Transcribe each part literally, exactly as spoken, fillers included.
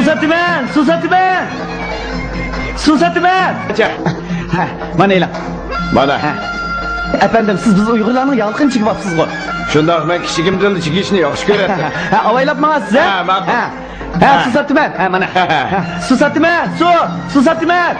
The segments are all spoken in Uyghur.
ساتىمەن، سۇ ساتىمەن! سۇ ساتىمەن! ھە، مانا ئېلىڭ. مانا. ھە. ئەپەندىم، سىز بىز ئۇيغۇرلارنىڭ ياغلىقىنى چىگىۋاپسىزغۇ؟ شۇنداق، مەن كىچىكىمدىنلا چىگىشنى ياخشى كۆرەتتىم. ھە، ئاۋايلاپ ماڭاسىز، ھە؟ ھە، ماقۇل. ھە. ھە، سۇ ساتىمەن. ھە، مانا. ھە، سۇ ساتىمەن، سۇ، سۇ ساتىمەن.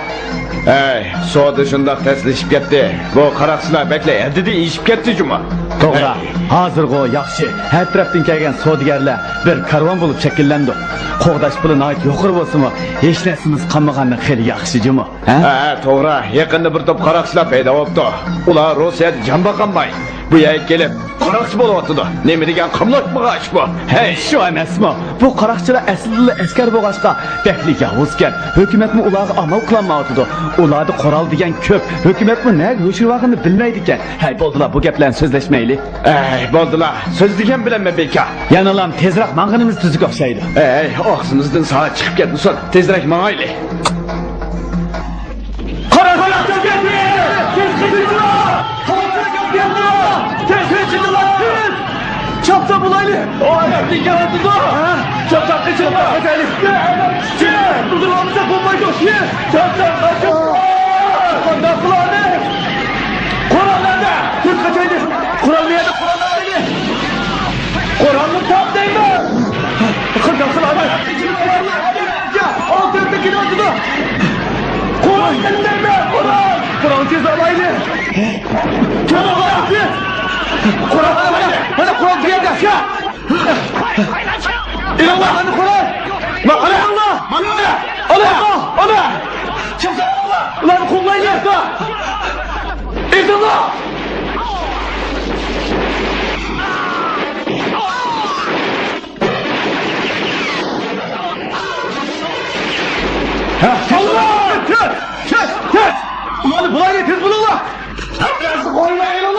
ئەي، سودا شۇنداق تەسلىشىپ كەتتى. بۇ قاراقچىلار بەكلا ھەددىدىن ئېشىپ كەتتى جۇمۇ. توغرا. ئەي. ھازىرغۇ ياخشى. ھەر تەرەپتىن كەلگەن سودىگەرلەر بىر كارۋان بولۇپ شەكىللەندۇق. قوغداش پۇلى ناھايىتى يۇقىرى بولسىمۇ، ھېچ نەرسىمىز قالمىغاندىن خېلى ياخشى جۇمۇ. ھە؟ ھە، ھە، توغرا. يېقىندا بىر توپ قاراقچىلار پەيدا بوپتۇ. ئۇلار روسىيەدە جان باقالماي، بۇ يەرگە كېلىپ، قاراقچى بولۇۋاتىدۇ. نېمە دېگەن قاملاشمىغان ئىش بۇ؟ ھەي! شۇ ئەمەسمۇ؟ بۇ قاراقچىلار ئەسلىدىلا ئەسكەر بولغاچقا، بەكلا ياۋۇزكەن. ھۆكۈمەتمۇ ئۇلارغا ئامال قىلالمايۋاتىدۇ. ئۇلاردا قورال دېگەن كۆپ. ھۆكۈمەتمۇ نەگە ھۆشۈرۈۋالغىنىنى بىلمەيدىكەن. ھەي، بولدىلا، بۇ گەپلەرنى سۆزلەشمەيلى. ئەي، بولدىلا. سۆزلىگەن بىلەنمۇ بىكار. يەنىلا تېزرەك ماڭغىنىمىز تۈزۈك ئوخشايدۇ. ئەي، ئاغزىمىزدىن ساز چىقىپ كەتمىسۇن. تېزرەك ماڭايلى. قارا، قارا، تېز كەتتى! تېز قېچىڭلار! تېز قېچىڭلار! تېز قېچىڭلار! تېز! چاپسان بولايلى! ئاياقتىن كېلىۋاتىدۇ! ھە؟ چاپسان قېچىڭلار! قېچايلى! بۇلدۇرلامىسا بولمايدۇ! تېز! چاپسان قېچىڭلار! قانداق قىلارمىز؟ قورال نەدە؟ تېز قېچايلى! قورال نەدە؟ قورال نەدە؟ قورالنى تاپ دەيمەن! قانداق قىلارمىز؟ ئالدىمدا كېلىۋاتىدۇ! قورال دەيمەن! قورال! قورال تېز ئالايلى! قورال! قورال! مانا قورال بۇ يەردە! ئېلىڭلار! مانا قورال! مانا قورال! ئانا! ئانا! ئۇلارنى قوغلايلى! ئېلىڭلار! ھە، تېز بولۇڭلار! تېز! تېز! تېز! ئۇلارنى بۇلايلى، تېز بولۇڭلار! ھەممىڭلارنى قوغلايلى!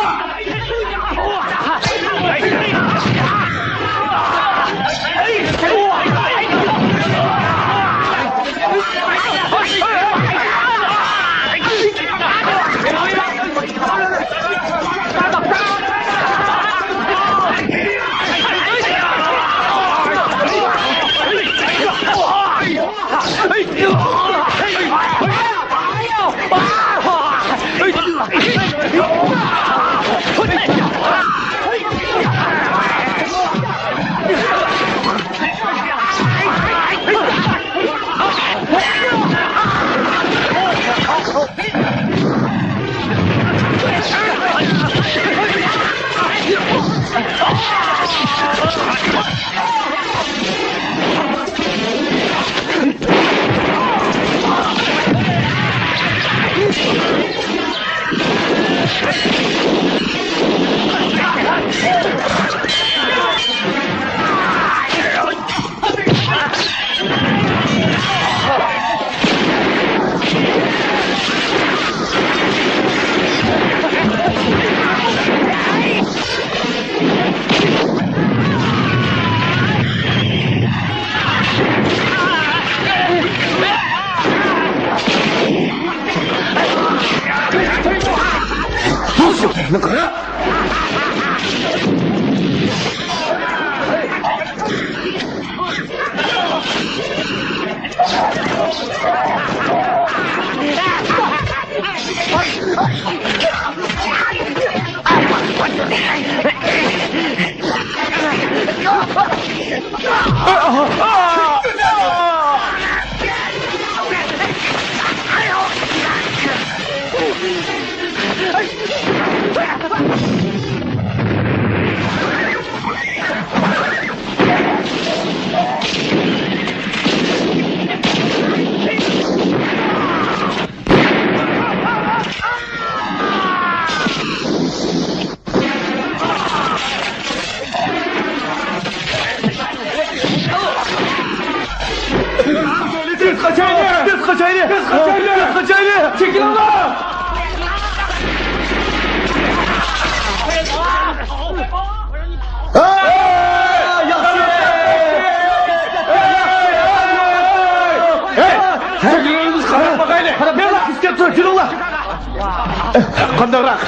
تېز قاچايلى! تېز قاچايلى! تېز قاچايلى! تېز قاچايلى! چېكىلىڭلار! قانداقراق؟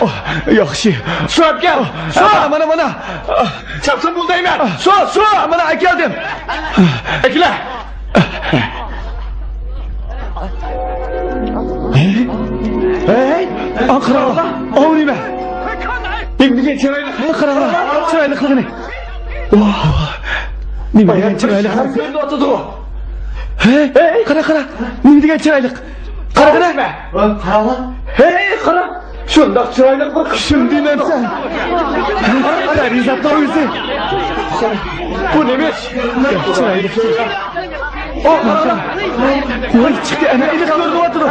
ياخشى. سۇ ئەپ كەل. سۇ. مانا، مانا، مانا. چاپسان بول دەيمەن. سۇ، سۇ. مانا ئەكەلدىم. ئەكىلە. ھەي، ئاڭ قاراڭلار، ئاۋۇ نېمە؟ نېمە دېگەن چىرايلىق؟ ئاڭ قاراڭلار، چىرايلىقلىقىنى. ۋاھ، نېمە دېگەن چىرايلىق؟ ھەي، قارا، قارا، نېمە دېگەن چىرايلىق؟ قارا، قارا. ھەي، قارا. شۇنداق چىرايلىق بىر قىز. شۇندىمەمسەن؟ پەرىزاتنىڭ ئۆزى. بۇ نېمە ئىش؟ چىرايلىق. ئو، قارا. ۋاي، چىقتى، ئەنە ئېنىق كۆرۈنۈۋاتىدۇ.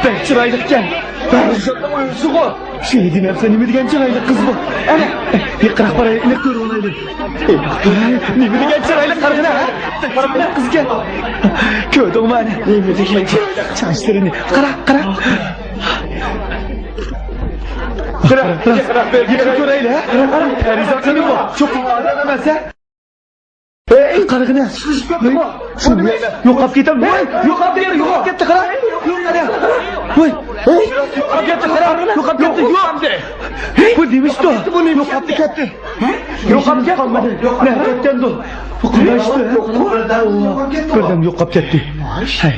بەك چىرايلىقكەن. پەرىزاتنىڭ ئۆزىغۇ. شۇندىمەمسەن، نېمە دېگەن چىرايلىق قىز بۇ؟ ئەنە. يېقىنراق بارايلى، ئېنىق كۆرۈۋالايلى. نېمە دېگەن چىرايلىق قارىغىنا، ھە؟ قىزكەن. كۆردۈڭمۇ ئەنە؟ نېمە دېگەن چىرايلىق چاچلىرىنى. قارا، قارا. قارا، قارا. بىر كۆرەيلى، ھە؟ پەرىزات قېنى بۇ؟ چوقۇم ئادەم ئەمەس، ھە؟ ھەي، قارىغىنا. يوقاپ كېتەم. ۋاي، يوقاپ كەتتى، يوقاپ كەتتى، قارا. ۋاي، ھەي، يوقاپ كەتتى، قارا. يوقاپ كەتتى، يوق. بۇ نېمە ئىشتۇ؟ يوقاپ كەتتى. يوقاپ كەتتى. نەگە كەتكەندۇ؟ بۇ قانداق ئىشتۇ؟ بىردەم يوقاپ كەتتى. ھەي.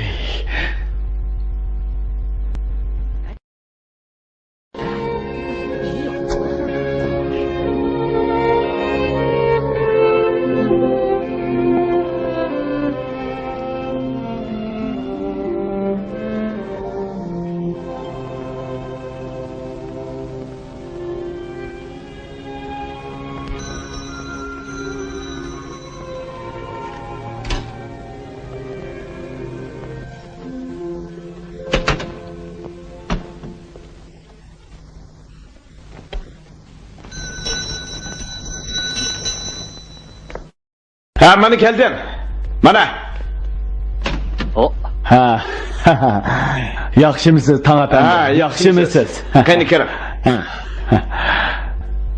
ھە، مانا كەلدىم. مانا. ئو. ھە. ياخشىمۇسىز، تاڭ ئەپەندى؟ ھە، ياخشىمۇسىز؟ قېنى، كىرىڭ. ھە.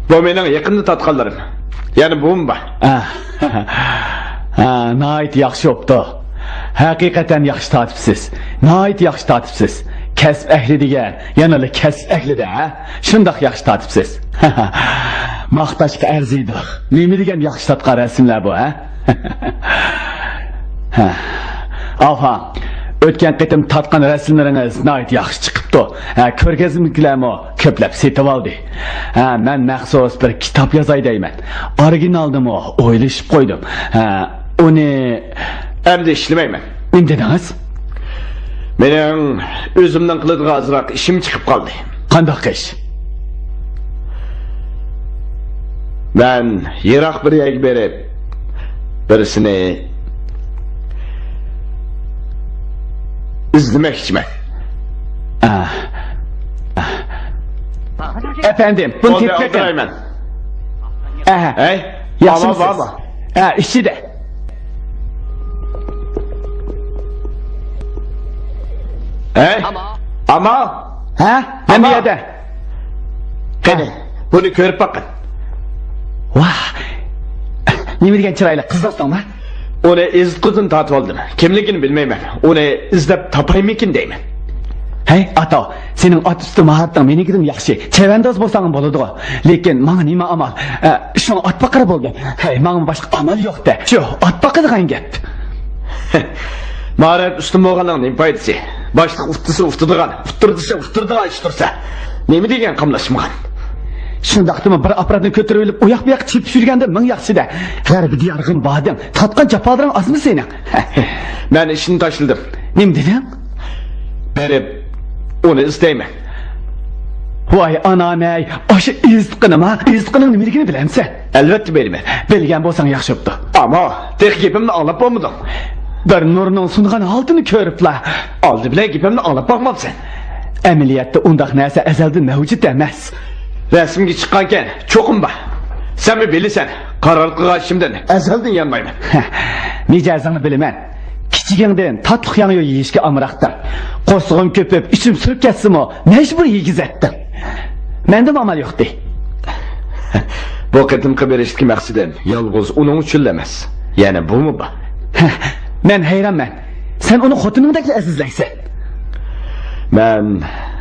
بۇ مېنىڭ يېقىندا تارتقانلىرىم. يەنە بۇمۇ بار. ھە. ھە، ناھايىتى ياخشى بوپتۇ. ھەقىقەتەن ياخشى تارتىپسىز. ناھايىتى ياخشى تارتىپسىز. كەسىپ ئەھلى دېگەن يەنىلا كەسىپ ئەھلىدە، ھە؟ شۇنداق ياخشى تارتىپسىز. ماختاشقا ئەرزىيدۇ. نېمە دېگەن ياخشى تارتقان رەسىملەر بۇ، ھە؟ ھە. ئاۋۇ، ئۆتكەن قېتىم تارتقان رەسىملىرىڭىز ناھايىتى ياخشى چىقىپتۇ. ھە، كۆرگەزمىدىكىلەرمۇ كۆپلەپ سېتىۋالدى. ھە، مەن مەخسۇس بىر كىتاب يازاي دەيمەن. ئورىگىنالنىمۇ ئويلىشىپ قويدۇم. ھە، ئۇنى ئەمدى ئىشلىمەيمەن. نېمە دېدىڭىز؟ مېنىڭ ئۆزۈمنىڭ قىلىدىغان ئازراق ئىشىم چىقىپ قالدى. قانداق ئىش؟ مەن يىراق بىر يەرگە بېرىپ، بىرسىنى ئىزدىمەكچىمەن. ئە. ئەپەندىم، بۇنى تېپىپ بېقىڭ. ئالدىرايمەن. ئەھە. ھەي، ياخشىمۇسىز؟ ئامال بارمۇ؟ ھە، ئىچىدە. ھەي، ئامال. ھە؟ مەن بۇ يەردە. قېنى، بۇنى كۆرۈپ باققىن. ۋاھ. نېمە دېگەن چىرايلىق قىز دوستۇڭما؟ ئۇنى ئىززىتقۇدىن تارتىۋالدىم. كىملىكىنى بىلمەيمەن. ئۇنى ئىزدەپ تاپايمىكىن دەيمەن. ھەي، ئاتاۋ، سېنىڭ ئات ئۈستى ماھارىتىڭ مېنىڭكىدىن ياخشى. چەۋەنداز بولساڭ بولىدىغۇ. لېكىن ماڭا نېمە ئامال؟ ئە، شۇڭا ئات باققىلى بولدى. ھەي، ماڭا باشقا ئامال يوق-دە. شۇ، ئات باقىدىغان گەپ. ماھارەت ئۈستۈن بولغاننىڭ نېمە پايدىسى؟ باشلىق ئۇتتۇرسا ئۇتىدىغان، ئۇتتۇرمىسا ئۇتتۇرىدىغان ئىش تۇرسا. نېمە دېگەن قاملاشمىغان؟ شۇنداقتىمۇ بىر ئاپپاراتنى كۆتۈرۈۋېلىپ ئۇياق-بۇياققا چېپىپ يۈرگەندىن مىڭ ياخشى-دە. غەربىي دىيارغىمۇ باردىڭ، تارتقان جاپالىرىڭ ئازمۇ سېنىڭ؟ مەن ئىشنى تاشلىدىم. نېمە دېدىڭ؟ بېرىپ ئۇنى ئىزدەيمەن. ۋاي ئانام-ئەي، ئاشۇ ئىزدىقىنىما؟ ئىزدىقىنىڭ نېمىلىكىنى بىلەمسەن؟ ئەلۋەتتە بىلىمەن. بىلگەن بولساڭ ياخشى بوپتۇ. ئەمما تېخى گېپىمنى ئاڭلاپ بولمىدىڭ. بىر نۇرنىڭ سۇنغان ھالىتىنى كۆرۈپلا. ئالدى بىلەن گېپىمنى ئاڭلاپ باقماپسەن. ئەمەلىيەتتە ئۇنداق نەرسە ئەزەلدىن مەۋجۇت ئەمەس. رەسىمگە چىققانكەن، چوقۇم بار. سەنمۇ بىلىسەن، قارار قىلغان ئىشىمدىن ئەزەلدىن يانمايمەن. مىجەزىڭنى بىلىمەن. كىچىكىڭدىن تاتلىق ياڭيۇ يېيىشكە ئامراقتىڭ. قورسىقىم كۆپۈپ، ئىچىم سۈرۈپ كەتسىمۇ، مەجبۇر يېگۈزەتتىڭ. مەندىمۇ ئامال يوقتى. بۇ قېتىمقى بېرىشتىكى مەقسىتىم يالغۇز ئۇنىڭ ئۈچۈنلا ئەمەس. يەنە بۇمۇ بار. مەن ھەيرانمەن. سەن ئۇنى خوتۇنۇڭدەكلا ئەزىزلەيسەن. مەن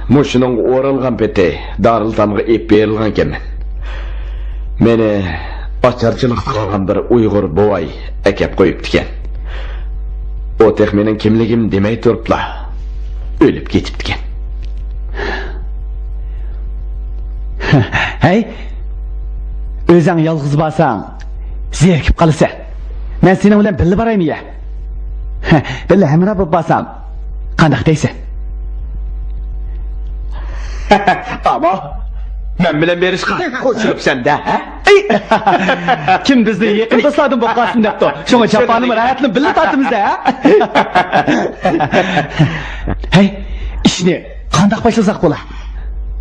مۇشۇنىڭغا ئورالغان پېتى دارىلئېتامغا ئېلىپ بېرىلغانىكەنمەن. مېنى ئاچارچىلىقتا قالغان بىر ئۇيغۇر بوۋاي ئەكەپ قويۇپتىكەن. ئۇ تېخى مېنىڭ كىملىكىمنى دېمەي تۇرۇپلا ئۆلۈپ كېتىپتىكەن. ھەي، ئۆزۈڭ يالغۇز بارساڭ زېرىكىپ قالىسەن. مەن سېنىڭ بىلەن بىللە بارايمۇ يا؟ بىللە ھەمراھ بولۇپ بارسام قانداق دەيسەن؟ ئاما، مەن بىلەن بېرىشقا قوشۇلۇپسەن-دە، ھە؟ كىم بىزنى يېقىن دوستلاردىن بولۇپ قالسۇن دەپتۇ؟ شۇڭا جاپانىمۇ راھەتنى بىللە تارتىمىز-دە، ھە؟ ھەي، ئىشنى قانداق باشلىساق بولا؟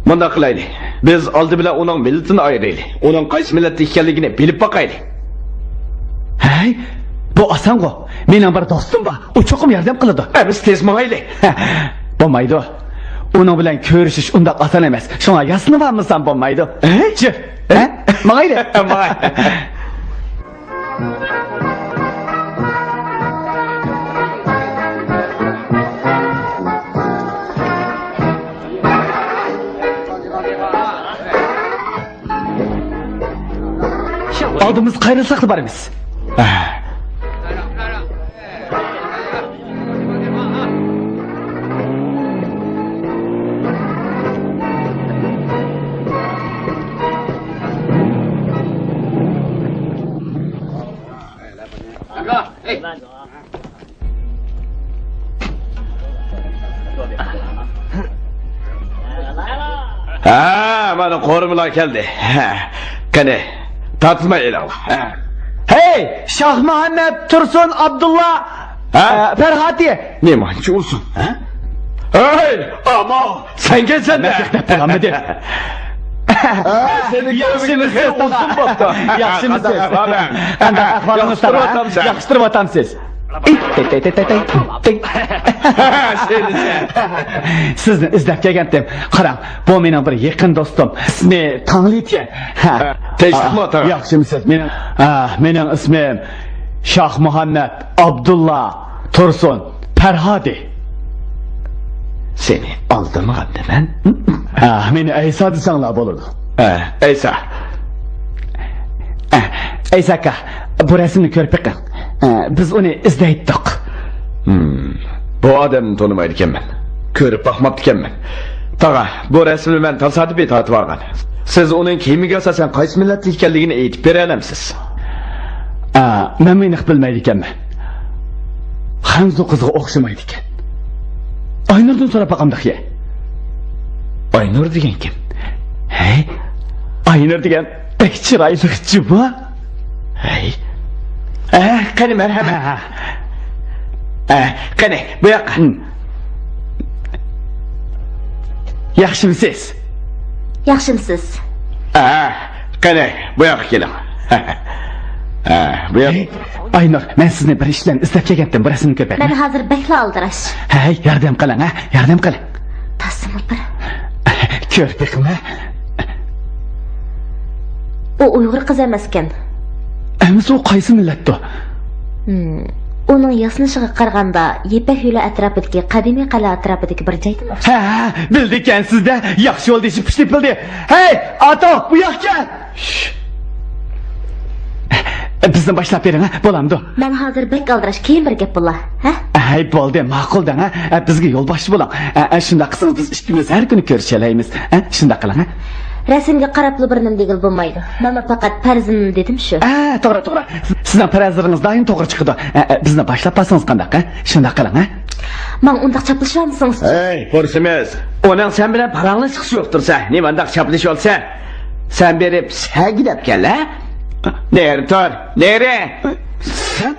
مۇنداق قىلايلى. بىز ئالدى بىلەن ئۇنىڭ مىللىتىنى ئايرىيلى. ئۇنىڭ قايسى مىللەتتە ئىكەنلىكىنى بىلىپ باقايلى. ھەي، بۇ ئاسانغۇ. مېنىڭ بىر دوستۇم بار. ئۇ چوقۇم ياردەم قىلىدۇ. ئەمىسە تېز ماڭايلى. بولمايدۇ. ئۇنىڭ بىلەن كۆرۈشۈش ئۇنداق ئاسان ئەمەس. شۇڭا ياسىنىپ بارمىسام بولمايدۇ. ھە؟ جۈر. ھە؟ ماڭايلى. ماڭاي. ئالدىمىزدا قايرىلساقلا بارىمىز. ھە، مانا قورۇمىلار كەلدى. ھە، قېنى، تارتماي ئېلىڭلار. ھە. ھەي، شاھمۇھەممەت، تۇرسۇن، ئابدۇللا، ھە؟ ئە، پەرھاتى. نېمانچە ئۇزۇن، ھە؟ ھەي، ئاما، سەنكەنسەن-دە. مەن دەپ بولالمىدىم. سېنى ياخشىمۇسىز، تاغا؟ ياخشىمۇسىز؟ قانداق ئەھۋالىڭ؟ قانداق ئەھۋالىڭىز، تاغا؟ ياخشى تۇرۇۋاتامسەن؟ ياخشى تۇرۇۋاتامسىز؟ سىزنى ئىزدەپ كەلگەنتىم. قاراڭ، بۇ مېنىڭ بىر يېقىن دوستۇم. ئىسمى تاڭلىتيەن. ھە. تىنچلىقمۇ، تاغا؟ ياخشىمۇسىز؟ مېنىڭ، ھە، مېنىڭ ئىسمىم شاھمۇھەممەت، ئابدۇللا، تۇرسۇن، پەرھادى. سېنى ئالدىمىغاندىمەن. ھە، مېنى ئەيسا دېسەڭلار بولىدۇ. ھە، ئەيسا. ئەيسا ئاكا، بۇ رەسىمنى كۆرۈپ بېقىڭ. بىز ئۇنى ئىزدەيتتۇق. ھىم، بۇ ئادەمنى تونۇمايدىكەنمەن. كۆرۈپ باقماپتىكەنمەن. تاغا، بۇ رەسىمنى مەن تاسادىپىي تارتىۋالغان. سىز ئۇنىڭ كىيىمىگە ئاساسەن قايسى مىللەتتىن ئىكەنلىكىنى ئېيتىپ بېرەلەمسىز؟ ئا، مەنمۇ ئېنىق بىلمەيدىكەنمەن. خەنزۇ قىزىغا ئوخشىمايدىكەن. ئاينۇردىن سوراپ باقامدىكى؟ ئاينۇر دېگەن كىم؟ ھەي، ئاينۇر دېگەن بەك چىرايلىق جۇمۇ. ھەي. ئە، قېنى، مەرھەمەت. ھە، ھە. ئە، قېنى، بۇ ياققا. ھىم. ياخشىمۇسىز؟ ياخشىمۇسىز؟ ئە، قېنى، بۇ ياققا كېلىڭ. ئە، بۇ ياق. ئاينۇر، مەن سىزنى بىر ئىش بىلەن ئىزدەپ كەلگەنتىم، بۇ رەسىمنى كۆرۈپ بەرمە. مەن ھازىر بەكلا ئالدىراش. ھەي، ياردەم قىلىڭ، ھە، ياردەم قىلىڭ. تاسىمۇ بىر. كۆرۈپ بېقىڭ، ھە. ئۇ ئۇيغۇر قىز ئەمەسكەن. ئەمىسە ئۇ قايسى مىللەتتۇ؟ ھىم، ئۇنىڭ ياسىنىشىغا قارىغاندا، يىپەك يولى ئەتراپىدىكى قەدىمىي قەلئە ئەتراپىدىكى بىر جايدىن ئوخشايدۇ. ھە، ھە، بىلدىكەنسىز-دە، ياخشى بولدى، ئىشىپ پۇشتى بىلدى. ھەي، ئاتۇ، بۇ ياققا كەل. شش. بىزنى باشلاپ بېرىڭ، ھە؟ بولامدۇ؟ مەن ھازىر بەك ئالدىراش، كېيىن بىر گەپ بولا، ھە؟ ھەي، بولدى، ماقۇل دەڭ، ھە؟ بىزگە يولباشچى بولۇڭ. ھە، شۇنداق قىلسىڭىز، بىز ئىككىمىز ھەر كۈنى كۆرۈشەلەيمىز. ھە، شۇنداق قىلىڭ، ھە؟ رەسىمگە قاراپلا بىر نېمە دېگىلى بولمايدۇ. مەنمۇ پەقەت پەرىزىم دېدىم شۇ. ھە، توغرا، توغرا. سىزنىڭ پەرەزلىرىڭىز دائىم توغرا چىقىدۇ. ھە، بىزنى باشلاپ بارسىڭىز قانداق، ھە؟ شۇنداق قىلىڭ، ھە؟ ماڭا ئۇنداق چاپلىشىۋالمىسىڭىز. ھەي، پۇرسىمىز. ئۇنىڭ سەن بىلەن پاراڭلىشىشى يوقتۇر سەن. نېمانداق چاپلىشىۋالسا؟ سەن بېرىپ سەگىدەپ كەل، ھە؟ نېرى تۇر، نېرى. سەن.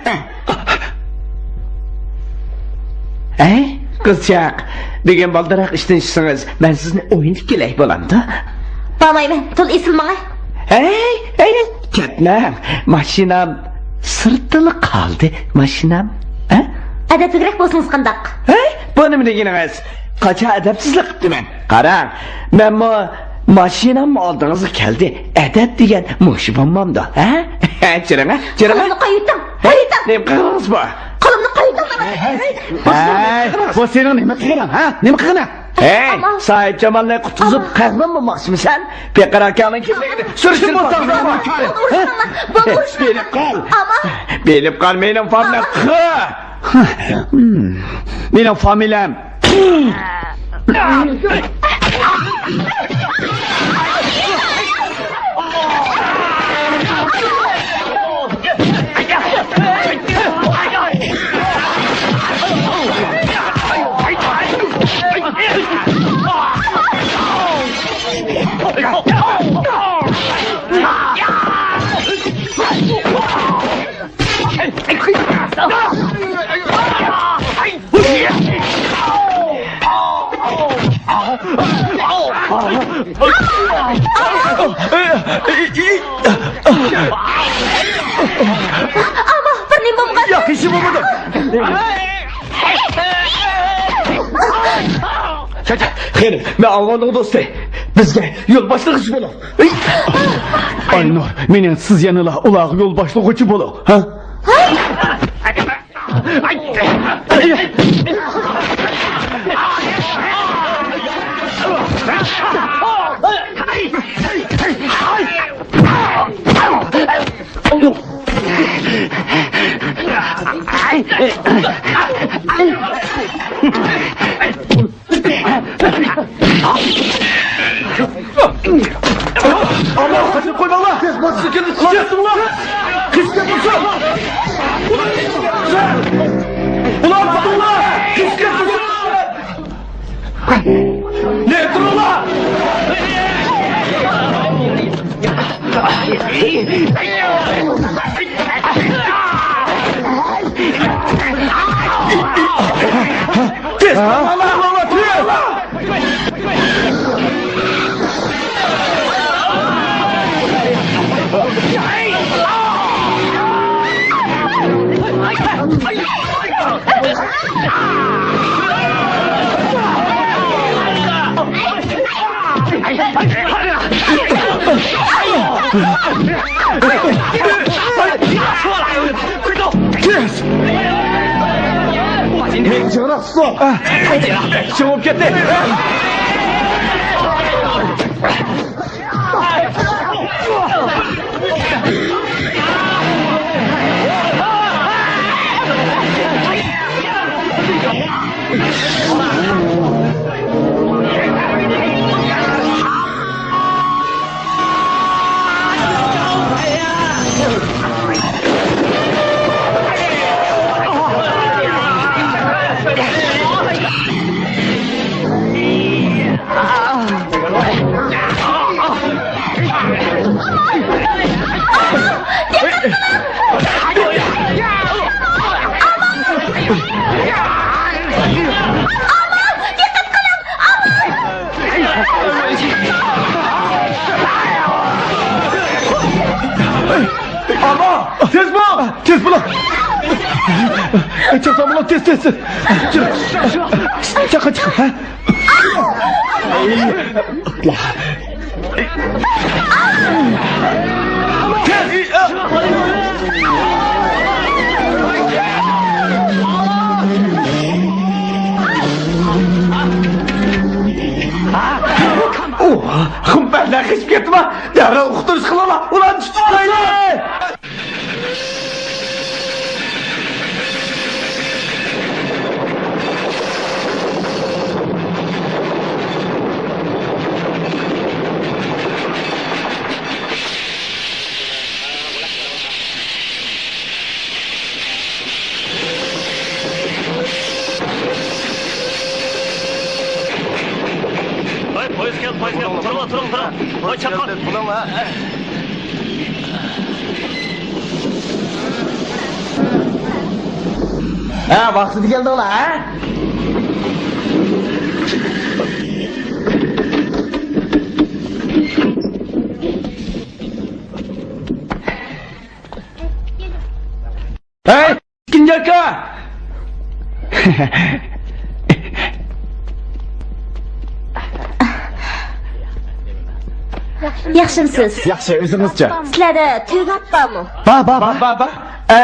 ھەي، قىزچاق، بۈگۈن بالدۇرراق ئىشتىن چىقسىڭىز، مەن سىزنى ئوينىتىپ كېلەي، بولامدۇ؟ بارمايمەن، تولا ئېسىل ماڭا. ھەي، ھەي، كەتمەڭ. ماشىنام سىرتتىلا قالدى، ماشىنام. ھە؟ ئەدەپلىكرەك بولسىڭىز قانداق؟ ھەي، بۇ نېمە دېگىنىڭىز؟ قاچان ئەدەپسىزلىك قىپتىمەن؟ قاراڭ، مەنمۇ ماشىناممۇ ئالدىڭىزغا كەلدى. ئەدەپ دېگەن مۇشۇ بولمامدۇ، ھە؟ چىرىڭ، ھە؟ چىرىڭ، ھە؟ قولۇمنى قويۇۋېتىڭ، ھەي، قويۇۋېتىڭ. نېمە قىلغىنىڭىز بۇ؟ قولۇمنى قويۇۋېتىڭ، ھەي، ھەي، بۇ سېنىڭ نېمە قىلغىنىڭ، ھە؟ نېمە قىلغىنىڭ؟ ھەي، ئامان. ساھىبجامالنى قۇتقۇزۇپ، ئامان، قەھرىمان بولماقچىمىسەن؟ پېقىر ئاكاڭنىڭ كىملىكىنى سۈرۈشتۈرۈپ باقسىڭىز. بىلىپ قال. ئامان. بىلىپ قال، مېنىڭ پارلاپ. ئامان. مېنىڭ فامىلەم. ئاما، بىر نېمە بولمىغان. ياق، ھېچ نېمە بولمىدى. خېنىم، مەن ئالۋاننىڭ دوستى. بىزگە يول باشلىغۇچى بولۇڭ. ئاينۇر، مېنىڭ سىز يەنىلا ئۇلارغا يول باشلىغۇچى بولۇڭ، ھە؟ ئاما، قېچىپ قويماڭلار! تېز باسسا كېلىسىلەر! قېچىپ كەتمىسۇن! ئۇلار تۇتۇڭلار! قېچىپ كەتمىسۇن! نېمە تۇرۇڭلار! تېز! تېز! جىڭراق تۇتۇڭ! چىڭىپ كەتتى! ئاما! تېز بول! تېز بول! چاقسان بول، تېز، تېز، تېز! چاقا، چاقا، ھە؟ ئۇھ، خۇمپەتلەر قېچىپ كەتتىما؟ دەررال ئۇقتۇرۇش قىلىڭلار، ئۇلارنى تۇتۇپ قويۇڭلار! ھەي، پويىز كەلدى، پويىز كەلدى. تۇرۇڭلار، تۇرۇڭ، تۇرۇڭ. ھەي، چاققان. ھە، ۋاقتىدا كەلدىڭلار، ھە؟ ھەي، ئىككىنچى ئاكا! ياخشىمسىز؟ ياخشى، ئۆزىڭىزچە؟ سىلەردە تۆگە ئات بارمۇ؟ بار، بار، بار. بار، بار، بار. ئە،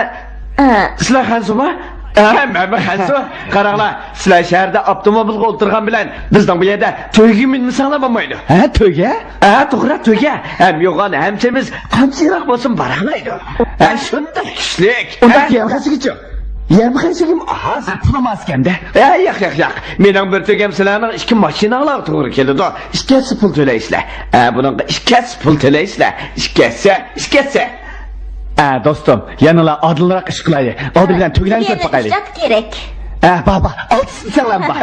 ئە. سىلەر خەنزۇما؟ ئە، مەنمۇ خەنزۇ. قاراڭلار، سىلەر شەھەردە ئاپتوموبىلغا ئولتۇرغان بىلەن بىزنىڭ بۇ يەردە تۆگىگە مىنمىسەڭلار بولمايدۇ. ھە، تۆگە؟ ھە، توغرا، تۆگە. ھەم يوغان، ھەم سېمىز، قانچە يىراق بولسۇن بارالايدۇ. ھە، شۇنداق كۈچلۈك. ئۇنداق ھە. كېيىن قاچىغىچە؟ يەرمۇ قىلىشىم ئاز. پۇلۇم ئاز ئىكەندە. ئە، ياق، ياق، ياق. مېنىڭ بىر تۈگەم سىلەرنىڭ ئىككى ماشىناڭلارغا توغرا كېلىدۇ. ئىككى ھەسسە پۇل تۆلەيسىلەر. ئە، بۇنىڭغا ئىككى ھەسسە پۇل تۆلەيسىلەر. ئىككى ھەسسە، ئىككى ھەسسە. ئە، دوستۇم، يەنىلا ئادىلراق ئىش قىلايلى. ئالدى بىلەن تۆگىلەرنى كۆرۈپ باقايلى. ئە، بار، بار. ئالتىسىنى ساڭلام بار.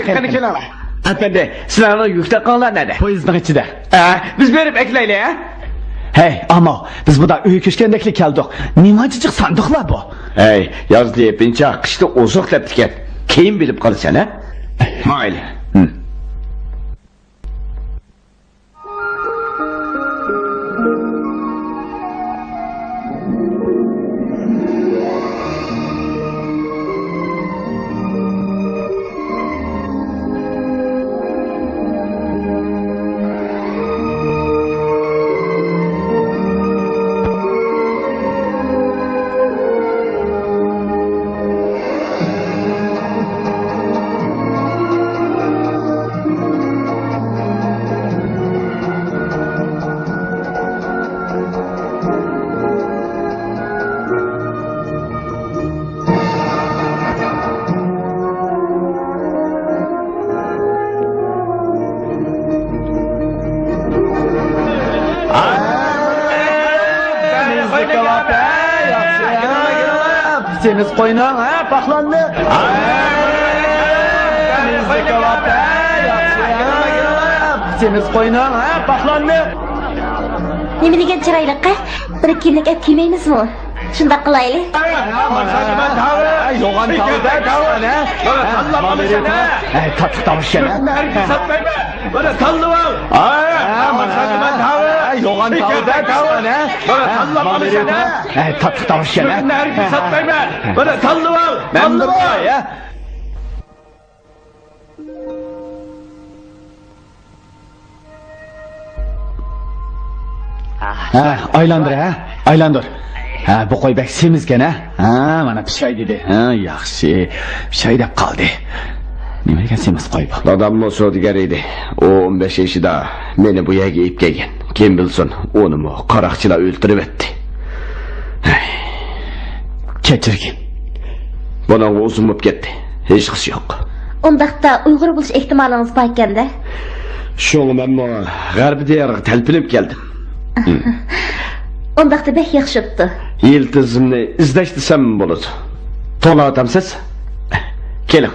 قېنى، كېلىڭلار. ئەپەندى، سىلەرنىڭ يۈك تاقاڭلار نەدە؟ پويىزنىڭ ئىچىدە. ئە، بىز بېرىپ ئەكىلەيلى، ھە؟ ھەي، ئامال، بىز بۇدا ئۆيگە كۆچكەندەكلا كەلدۇق. نېمانچە جىق ساندۇقلار بۇ؟ ھەي، يازدا يېپىنچاق، قىشتا ئوزۇق دەپتىكەن. كېيىن بىلىپ قالىسەن، ھە؟ مايلى. ھىم. سېمىز قوينىڭ، ھە، پاخلاننى. سېمىز قوينىڭ، ھە، پاخلاننى. نېمە دېگەن چىرايلىق، ھە؟ بىر كىيىملىك ئەپ كىيمەيمىزمۇ؟ شۇنداق قىلايلى. يوغان تاۋۇز، ھە؟ تاتلىق تاۋۇز ئىكەن، ھە؟ يوغان تاۋۇز، ھە؟ تاتلىق تاۋۇز ئىكەن، ھە؟ تاتلىق تاۋۇز ئىكەن، ھە؟ مەن بۇ قاي، ھە؟ ھە، ئايلاندۇر، ھە؟ ئايلاندۇر. ھە، بۇ قوي بەك سېمىزكەن، ھە؟ ھە، مانا پىشاي دېدى. ھە، ياخشى. پىشاي دەپ قالدى. نېمە دېگەن سېمىز قوي بۇ؟ داداممۇ سودىگەر ئىدى. ئۇ ئون بەش يېشىدا مېنى بۇ يەرگە ئېلىپ كەلگەن. كىم بىلسۇن، ئۇنىمۇ قاراقچىلار ئۆلتۈرۈۋەتتى. كەچۈرگىن. بۇنىڭغا ئۇزۇن بولۇپ كەتتى. ھېچقىسى يوق. ئۇنداقتا ئۇيغۇر بولۇش ئېھتىمالىڭىز بار ئىكەن-دە. شۇڭا مەنمۇ غەربىي دىيارغا تەلپۈنۈپ كەلدىم. ئۇنداقتا بەك ياخشى بوپتۇ. يىلتىزىمنى ئىزدەش دېسەم بولىدۇ. توڭلاۋاتامسىز؟ كېلىڭ.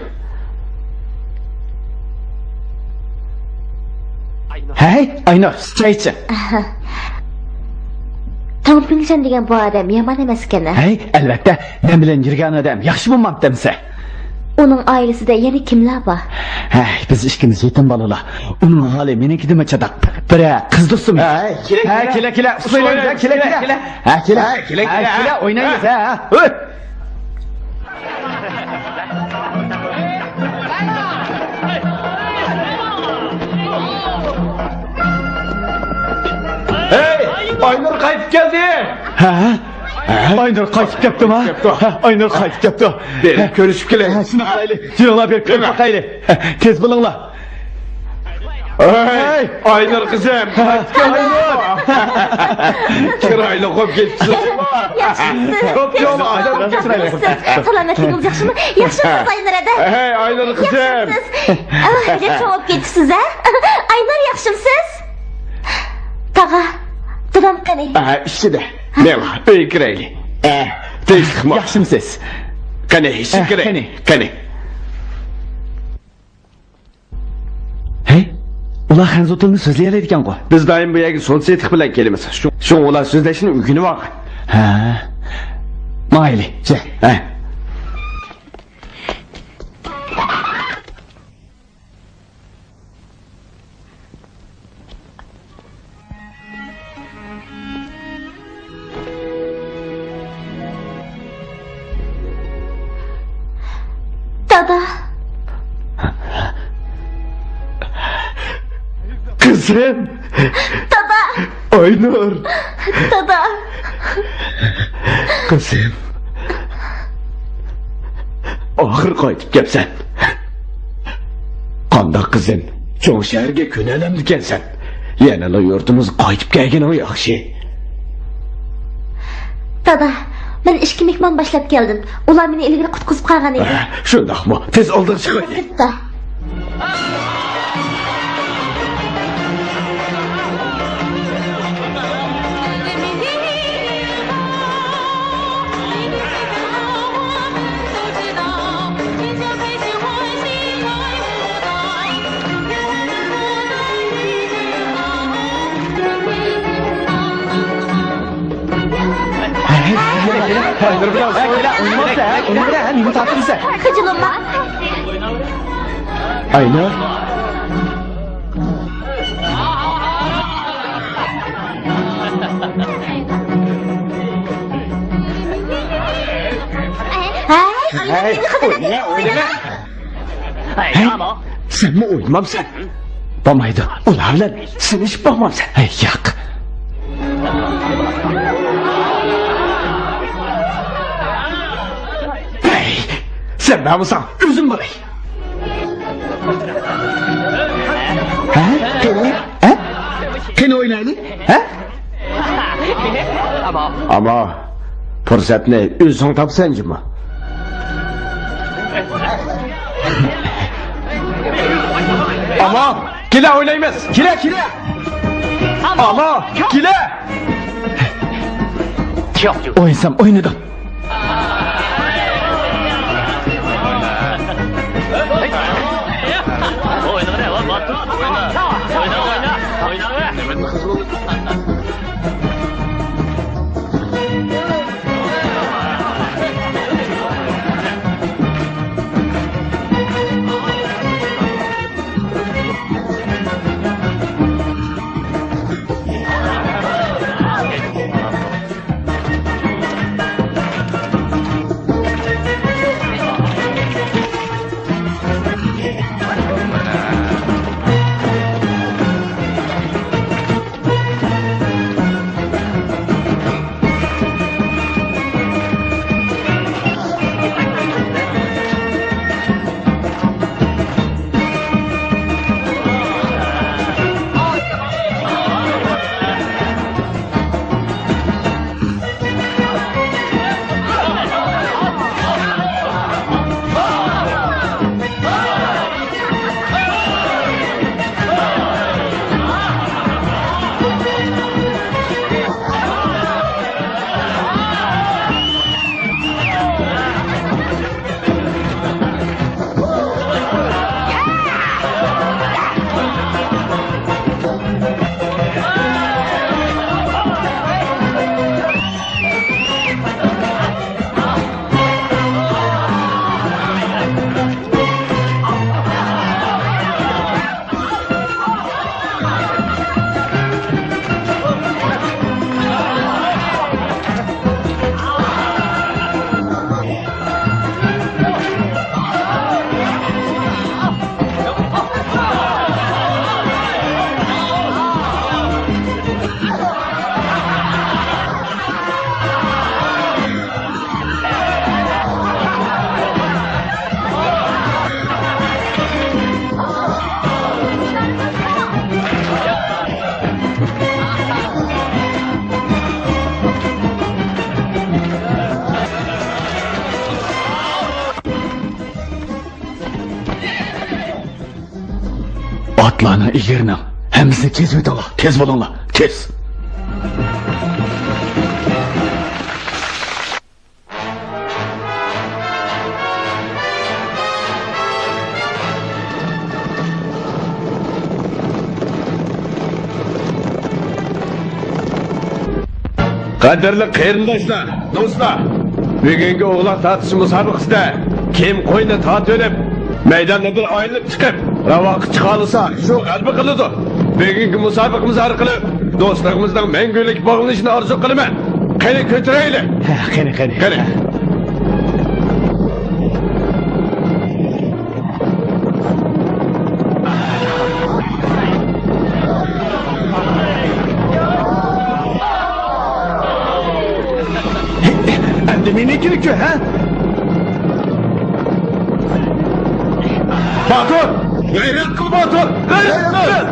ھەي، ئاينۇر، چاي ئىچىڭ. تاڭ پىڭشەن دېگەن بۇ ئادەم يامان ئەمەسكەن-ھە؟ ھەي، ئەلۋەتتە، مەن بىلەن يۈرگەن ئادەم ياخشى بولمامتىمسە؟ ئۇنىڭ ئائىلىسىدە يەنە كىملەر بار؟ ھەي، بىز ئىككىمىز يېتىم بالىلار. ئۇنىڭ ھالى مېنىڭكىدىنمۇ چاتاق. بىرەر قىز دوستۇم. ھەي، كېلە، كېلە، كېلە، كېلە، كېلە. ھە، كېلە، كېلە، كېلە، ئوينايمىز، ھە. ھەي، ئاينۇر قايتىپ كەلدى. ھە؟ ئاينۇر قايتىپ كەپتۇما؟ ھە، ئاينۇر قايتىپ كەپتۇ. بېرىپ كۆرۈشۈپ كېلەي. ھە، شۇنداق قىلايلى. يۈرۈڭلار، بېرىپ كۆرۈپ باقايلى. ھە، تېز بولۇڭلار. ھەي، ئاينۇر قىزىم، قايتىپ كەلدىڭمۇ؟ چىرايلىق بولۇپ كېتىپسىز. ياخشىمۇسىز؟ كۆپ يول ئاينۇر قىزىم. سالامەتلىكىڭىز ياخشىمۇ؟ ياخشىمۇسىز، ئاينۇر ھەدە؟ ھەي، ئاينۇر قىزىم. ياخشىمۇسىز؟ ئاھ، نېمە بولۇپ كېتىپسىز، ھە؟ ئاينۇر، ياخشىمۇسىز؟ تاغا، دادام قېنى؟ ئە، ئىچىدە. مېڭە، ئۆيگە كىرەيلى. ئە، تىنچلىقمۇ؟ ياخشىمۇسىز؟ قېنى، ئىچىپ كىرەي. قېنى. قېنى. ھەي، ئۇلار خەنزۇ تىلىنى سۆزلىيەلەيدىكەنغۇ؟ بىز دائىم بۇ يەرگە سودا-سېتىق بىلەن كېلىمىز. شۇ، شۇڭا ئۇلار سۆزلەشنى ئۆگىنىۋالغان. ھە. ماڭايلى. ھە. دادا. قىزىم. دادا. ئاينۇر. دادا. قىزىم. ئاخىر قايتىپ كەپسەن. قانداق قىزىم؟ چوڭ شەھەرگە كۆنەلەمدىكەنسەن؟ يەنىلا يۇرتىمىزغا قايتىپ كەلگىنىڭ ياخشى. دادا، مەن ئىككى مېھمان باشلاپ كەلدىم. ئۇلار مېنى ئىلگىرى قۇتقۇزۇپ قالغان ئىدى. ھە، شۇنداقمۇ؟ تېز ئالدىغا چىقىۋېتىڭ. ئەلۋەتتە. خىجىلىم بار. ئاينا. ھەي، ئاينا، ھەي، مېنى خىجىلىم. ئوينىما، ئوينىما. ھەي، سەنمۇ ئوينىمامسەن؟ بولمايدۇ، ئۇلار بىلەن سىنىشىپ باقمامسەن؟ ھەي، ياق. ھەي، سەن بارمىساڭ، ئۆزۈم باراي. ھە؟ قېنى؟ ھە؟ قېنى ئوينايلى؟ ھە؟ ئاما، پۇرسەتنى ئۆزۈڭ تاپسەن جۇمۇ. ئاما، كېلە ئوينايمىز. كېلە، كېلە. ئاما، كېلە. ئوينىسام ئوينىدىم. ئاتلارنى ئېگىرىڭ، ھەممىسىنى كېسىۋېتىڭلار، تېز بولۇڭلار، تېز! قەدىرلىك قېرىنداشلار، دوستلار، بۈگۈنكى ئوغلاق تارتىش مۇسابىقىسىدە كىم قوينى تارتىۋېلىپ، مەيداننى بىر ئايلىنىپ چىقىپ، راۋاققا چىقالىسا، شۇ غەلىبە قىلىدۇ. بۈگۈنكى مۇسابىقىمىز ئارقىلىق دوستلۇقىمىزنىڭ مەڭگۈلۈك باغلىنىشىنى ئارزۇ قىلىمەن. قېنى، كۆتۈرەيلى! ھە، قېنى، قېنى. قېنى. ئەمدى مېنىڭكىنى كۆر، ھە؟ باتۇر! غەيرەت قىل، باتۇر! غەيرەت قىل!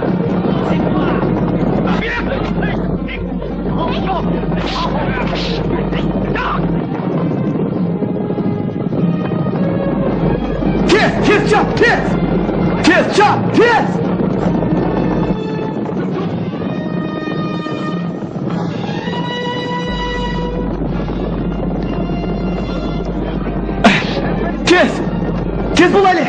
تېز! تېز چاپ، تېز! تېز! تېز بولايلى!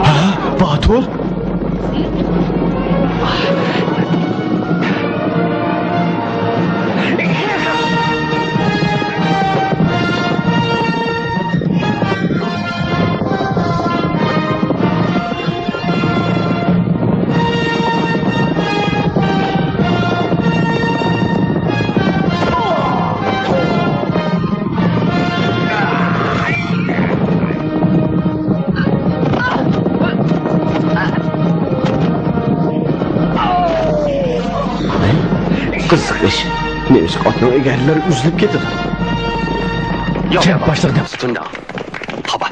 ھە، باتۇر؟ قىزىق ئىش، نېمىشقا ئاتنىڭ ئەگەرلىرى ئۈزۈلۈپ كېتىدۇ؟ كەنت باشلىقى دەپ. 村长，好办。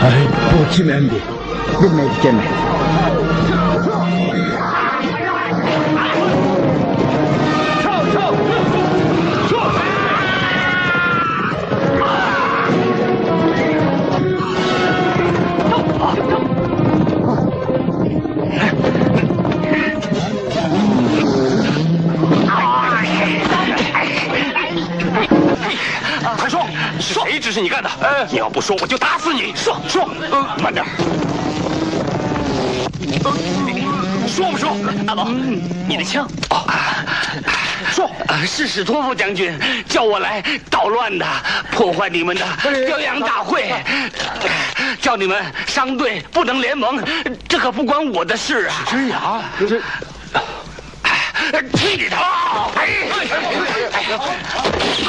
ھەي، بۇ كىم ئەمدى؟ بىلمەيدىكەنمەن. ش- ش- ش- 说，是史托夫将军叫我来捣乱的，破坏你们的表扬大会，叫你们商队不能联盟，这可不关我的事啊。这样，这，去你的！哎，哎，哎，哎，哎，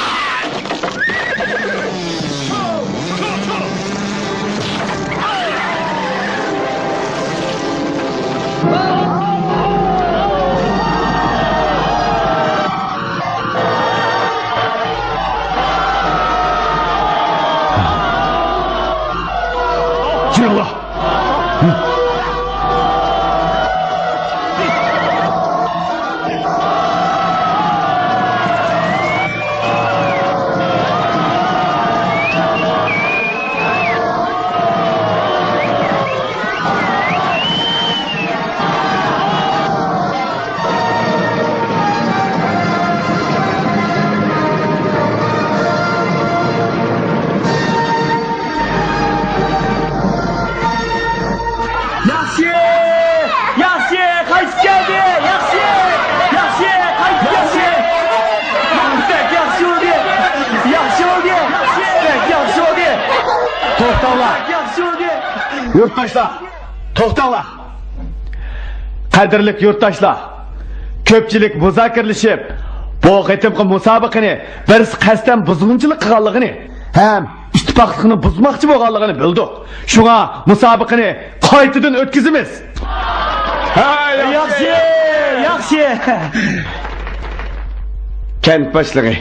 ياخشى! ياخشى! قايتىپ كەلدى! ياخشى! ياخشى! قايتىپ كەلدى! بەك ياخشى بولدى! ياخشى بولدى! بەك ياخشى بولدى! توختاڭلار! ياخشى بولدى! يۇرتداشلار! توختاڭلار! قەدىرلىك يۇرتداشلار! كۆپچىلىك مۇزاكىرىلىشىپ، بۇ قېتىمقى مۇسابىقىنى بىرسى قەستەن بۇزغۇنچىلىق قىلغانلىقىنى ھەم ئىتتىپاقلىقنى بۇزماقچى بولغانلىقىنى بىلدۇق. شۇڭا مۇسابىقىنى قايتىدىن ئۆتكۈزىمىز. ھە، ياخشى، ياخشى. كەنت باشلىقى،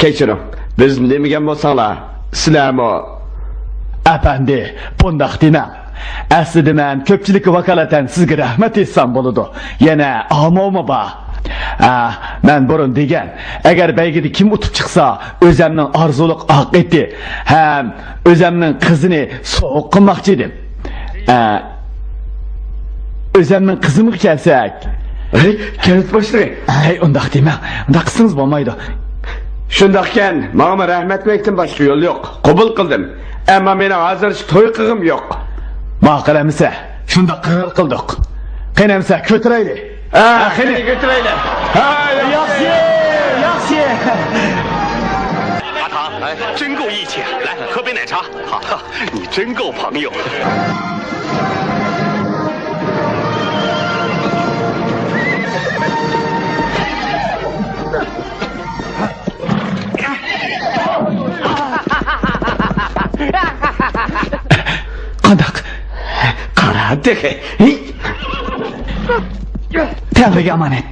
كەچۈرۈڭ. بىز نېمىگەن بولساڭلار، سىلەرمۇ. ئەپەندى، بۇنداق دېمەڭ. ئەسلىدە مەن كۆپچىلىككە ۋاكالىتەن سىزگە رەھمەت ئېيتسام بولىدۇ. يەنە ئامالمۇ بار. ھە، مەن بۇرۇن دېگەن، ئەگەر بەيگىدە كىم ئۇتۇپ چىقسا، ئۆزەمنىڭ ئارزۇلۇق ئاق ئېتى ھەم ئۆزەمنىڭ قىزىنى سوۋغا قىلماقچى ئىدىم. ئە، ئۆزەمنىڭ قىزىمغا كەلسەك. ھەي، كەنت باشلىقى. ھەي، ئۇنداق دېمەڭ. ئۇنداق قىلسىڭىز بولمايدۇ. شۇنداقكەن، ماڭىمۇ رەھمەت دېمەكتىن باشقا يول يوق. قوبۇل قىلدىم. ئەمما مېنىڭ ھازىرچە توي قىلغۇم يوق. ماقۇل ئەمىسە، شۇنداق قارار قىلدۇق. قېنى ئەمىسە، كۆتۈرەيلى. ھە، ھە، قېنى. قېنى كۆتۈرەيلى. ھە، ياخشى، ياخشى. 阿唐，哎，真够义气，来，喝杯奶茶。好，你真够朋友。 قانداق؟ قارا تېخى. تەڭرىگە ئامانەت.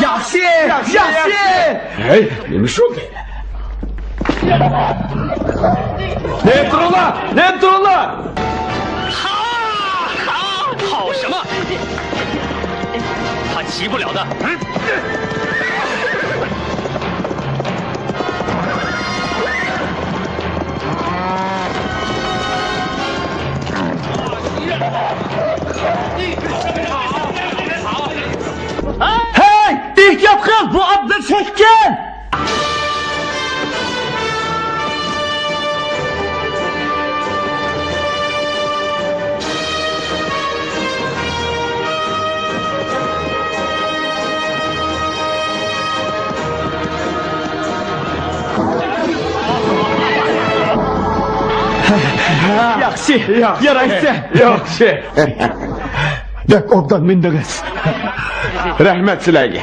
ياخشى، ياخشى. ھەي، نېمە شۇ؟ نېمە تۇرۇڭلار، نېمە تۇرۇڭلار؟ 跑什么？他骑不了的。 ھەي، ئېھتىيات قىل، بۇ ئابدۇل سەككەن! ياخشى، يارايسەن. ياخشى. بەك ئوبدان مىندىڭىز. رەھمەت سىلەرگە.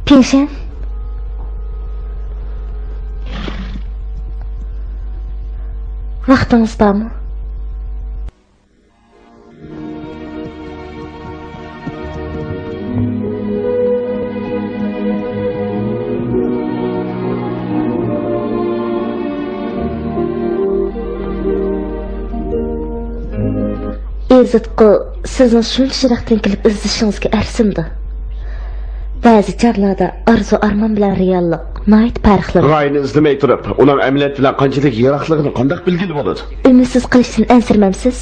平山. ۋاقتىڭىز بارمۇ؟ ئېزىتقۇ، سىزنىڭ شۇنچە يىراقتىن كېلىپ ئىزدىشىڭىزگە ئەرسىمدۇ؟ بەزى چاغلاردا ئارزۇ-ئارمان بىلەن رېئاللىق ناھايىتى پەرقلىنىدۇ. غايىنى ئىزدىمەي تۇرۇپ، ئۇنىڭ ئەمەلىيەت بىلەن قانچىلىك يىراقلىقىنى قانداق بىلگىلى بولىدۇ؟ ئۈمىدسىز قېلىشتىن ئەنسىرىمەمسىز؟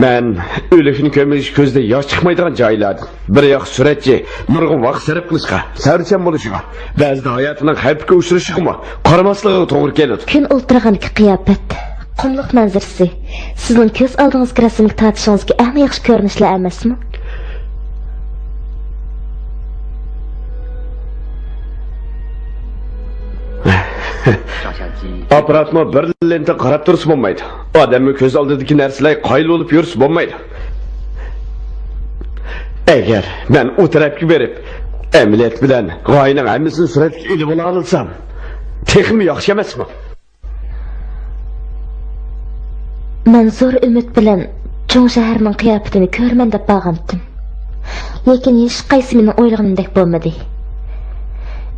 مەن ئۆلۈكنى كۆمۈش، كۆزدىن ياش چىقمايدىغان جاھىل ئادەم. بىر ياخشى سۈرەتچى نۇرغۇن ۋاقىت سەرپ قىلىشقا، سەۋرچان بولۇشىغا، بەزىدە ھاياتىنىڭ خەۋپكە ئۇچرىشىغىمۇ قارىماسلىقىغا توغرا كېلىدۇ. كۈن ئولتۇرغاندىكى قىياپەت، قۇملۇق مەنزىرىسى سىزنىڭ كۆز ئالدىڭىزدىكى رەسىمگە تارتىشىڭىزدىكى ئەڭ ياخشى كۆرۈنۈشلەر ئەمەسمۇ؟ ئاپپاراتمۇ بىر لېنتا قاراپ تۇرسا بولمايدۇ. ئادەممۇ كۆز ئالدىدىكى نەرسىلەرگە قايىل بولۇپ يۈرسە بولمايدۇ. ئەگەر مەن ئۇ تەرەپكە بېرىپ، ئەمەلىيەت بىلەن غايىنىڭ ھەممىسىنى سۈرەتكە ئېلىۋالالىسام، تېخىمۇ ياخشى ئەمەسمۇ؟ مەن زور ئۈمىد بىلەن چوڭ شەھەرنىڭ قىياپىتىنى كۆرىمەن دەپ بارغانتىم. لېكىن ھېچقايسى مېنىڭ ئويلىغىنىمدەك بولمىدى.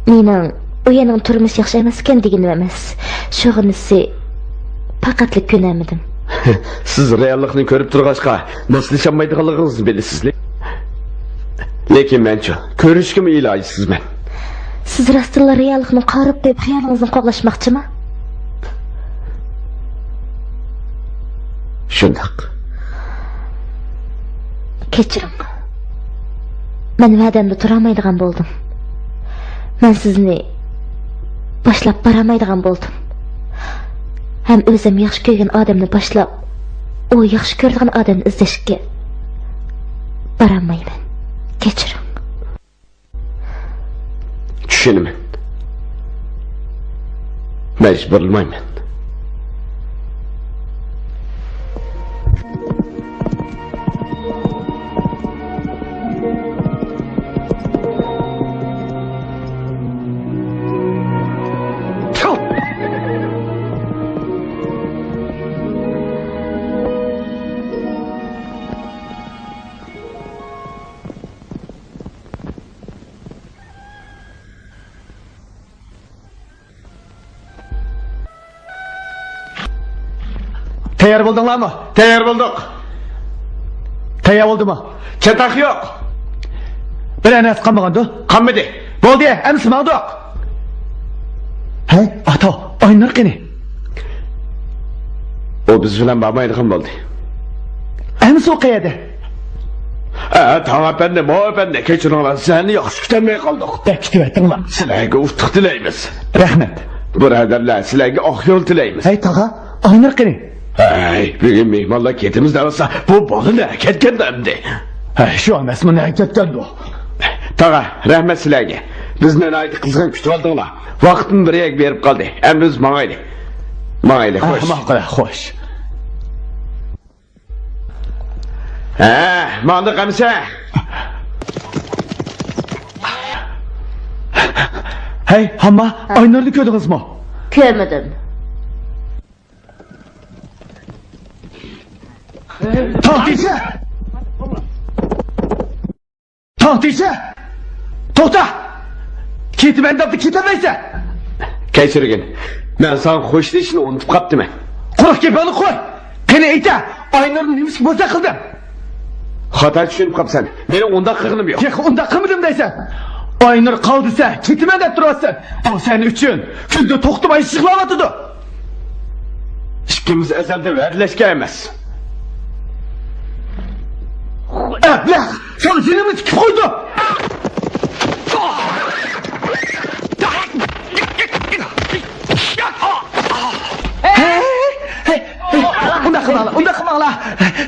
مېنىڭ ئۇ يەرنىڭ تۇرمۇشى ياخشى ئەمەسكەن دېگىنىم ئەمەس. شۇغىنىسى، پەقەتلا كۆنەلمىدىم. سىز رېئاللىقنى كۆرۈپ تۇرغاچقا، ماسلىشالمايدىغانلىقىڭىزنى بىلىسىزلى. لېكىن مەنچۇ، كۆرۈشكىمۇ ئىلاجسىزمەن. سىز راستتىنلا رېئاللىقنى قارىپ قويۇپ، خىيالىڭىزنى قوغلاشماقچىمۇ؟ شۇنداق. كەچۈرۈڭ. مەن ۋەدەمدە تۇرالمايدىغان بولدۇم. مەن سىزنى باشلاپ بارالمايدىغان بولدۇم. ھەم ئۆزۈم ياخشى كۆرگەن ئادەمنى باشلاپ، ئۇ ياخشى كۆرىدىغان ئادەمنى ئىزدەشكە بارالمايمەن. كەچۈرۈڭ. چۈشىنىمەن. مەجبۇرلىمايمەن. تەييار بولدۇڭلارمۇ؟ تەييار بولدۇق. تەييار بولدىمۇ؟ چاتاق يوق. بىرەر نەرسە قالمىغاندۇ؟ قالمىدى. بولدى، ئەمىسە ماڭدۇق. ھەي، ئاتا، ئاينۇر قېنى؟ بىز بىلەن بارمايدىغان بولدى. ئەمىسە ئۇ قەيەردە؟ ئە، تاڭ ئەپەندى، ماۋۇ ئەپەندى، كەچۈرۈڭلار، سىلەرنى ياخشى كۈتەلمەي قالدۇق. بەك كۈتۈۋەتتىڭلار. سىلەرگە ئۇتۇق تىلەيمىز. رەھمەت. بۇرادەرلەر، سىلەرگە ئاق يول تىلەيمىز. ھەي، تاغا، ئاينۇر قېنى؟ ھەي، بۈگۈن مېھمانلار كېتىمىز دەۋاتسا، بۇ بالا نەگە كەتكەندە ئەمدى؟ ھەي، شۇ ئەمەسمۇ، نەگە كەتكەندۇ؟ تاغا، رەھمەت سىلەرگە. بىزنى ناھايىتى قىزغىن كۈتۈۋالدىڭلار. ۋاقىتمۇ بىر يەرگە بېرىپ قالدى. ئەمدى بىز ماڭايلى. ماڭايلى، ھە، خوش. ماقۇل، خوش. ھە، ماڭدۇق ئەمىسە. ھەي، ھامما، ھە. ئاينۇرنى كۆردىڭىزمۇ؟ كۆرمىدىم. تاڭ تېشە! تاڭ تېشە! توختا! كېتىمەن دەپلا كېتەلمەيسەن! كەچۈرگىن. مەن ساڭا خوش دېيىشنى ئۇنتۇپ قاپتىمەن. قۇرۇق گېپىڭنى قوي! قېنى ئېيتە، ئاينۇرنى نېمىشقا بوزەك قىلدىڭ؟ خاتا چۈشىنىپ قاپسەن. مېنىڭ ئۇنداق قىلغىنىم يوق. تېخى ئۇنداق قىلمىدىم دەيسەن. ئاينۇر قالدى دېسە، كېتىمەن دەپ تۇرۇۋاتىسەن. ئۇ سەن ئۈچۈن كۈندە توختىماي يىغلاۋاتىدۇ. ئىككىمىز ئەزەلدىن ۋەدىلەشكەن ئەمەس. ئەبلەخ! ساڭا جېنىمنى تىكىپ قويدۇم! ھەي، ھەي، ھەي، ئۇنداق قىلماڭلار، ئۇنداق قىلماڭلار.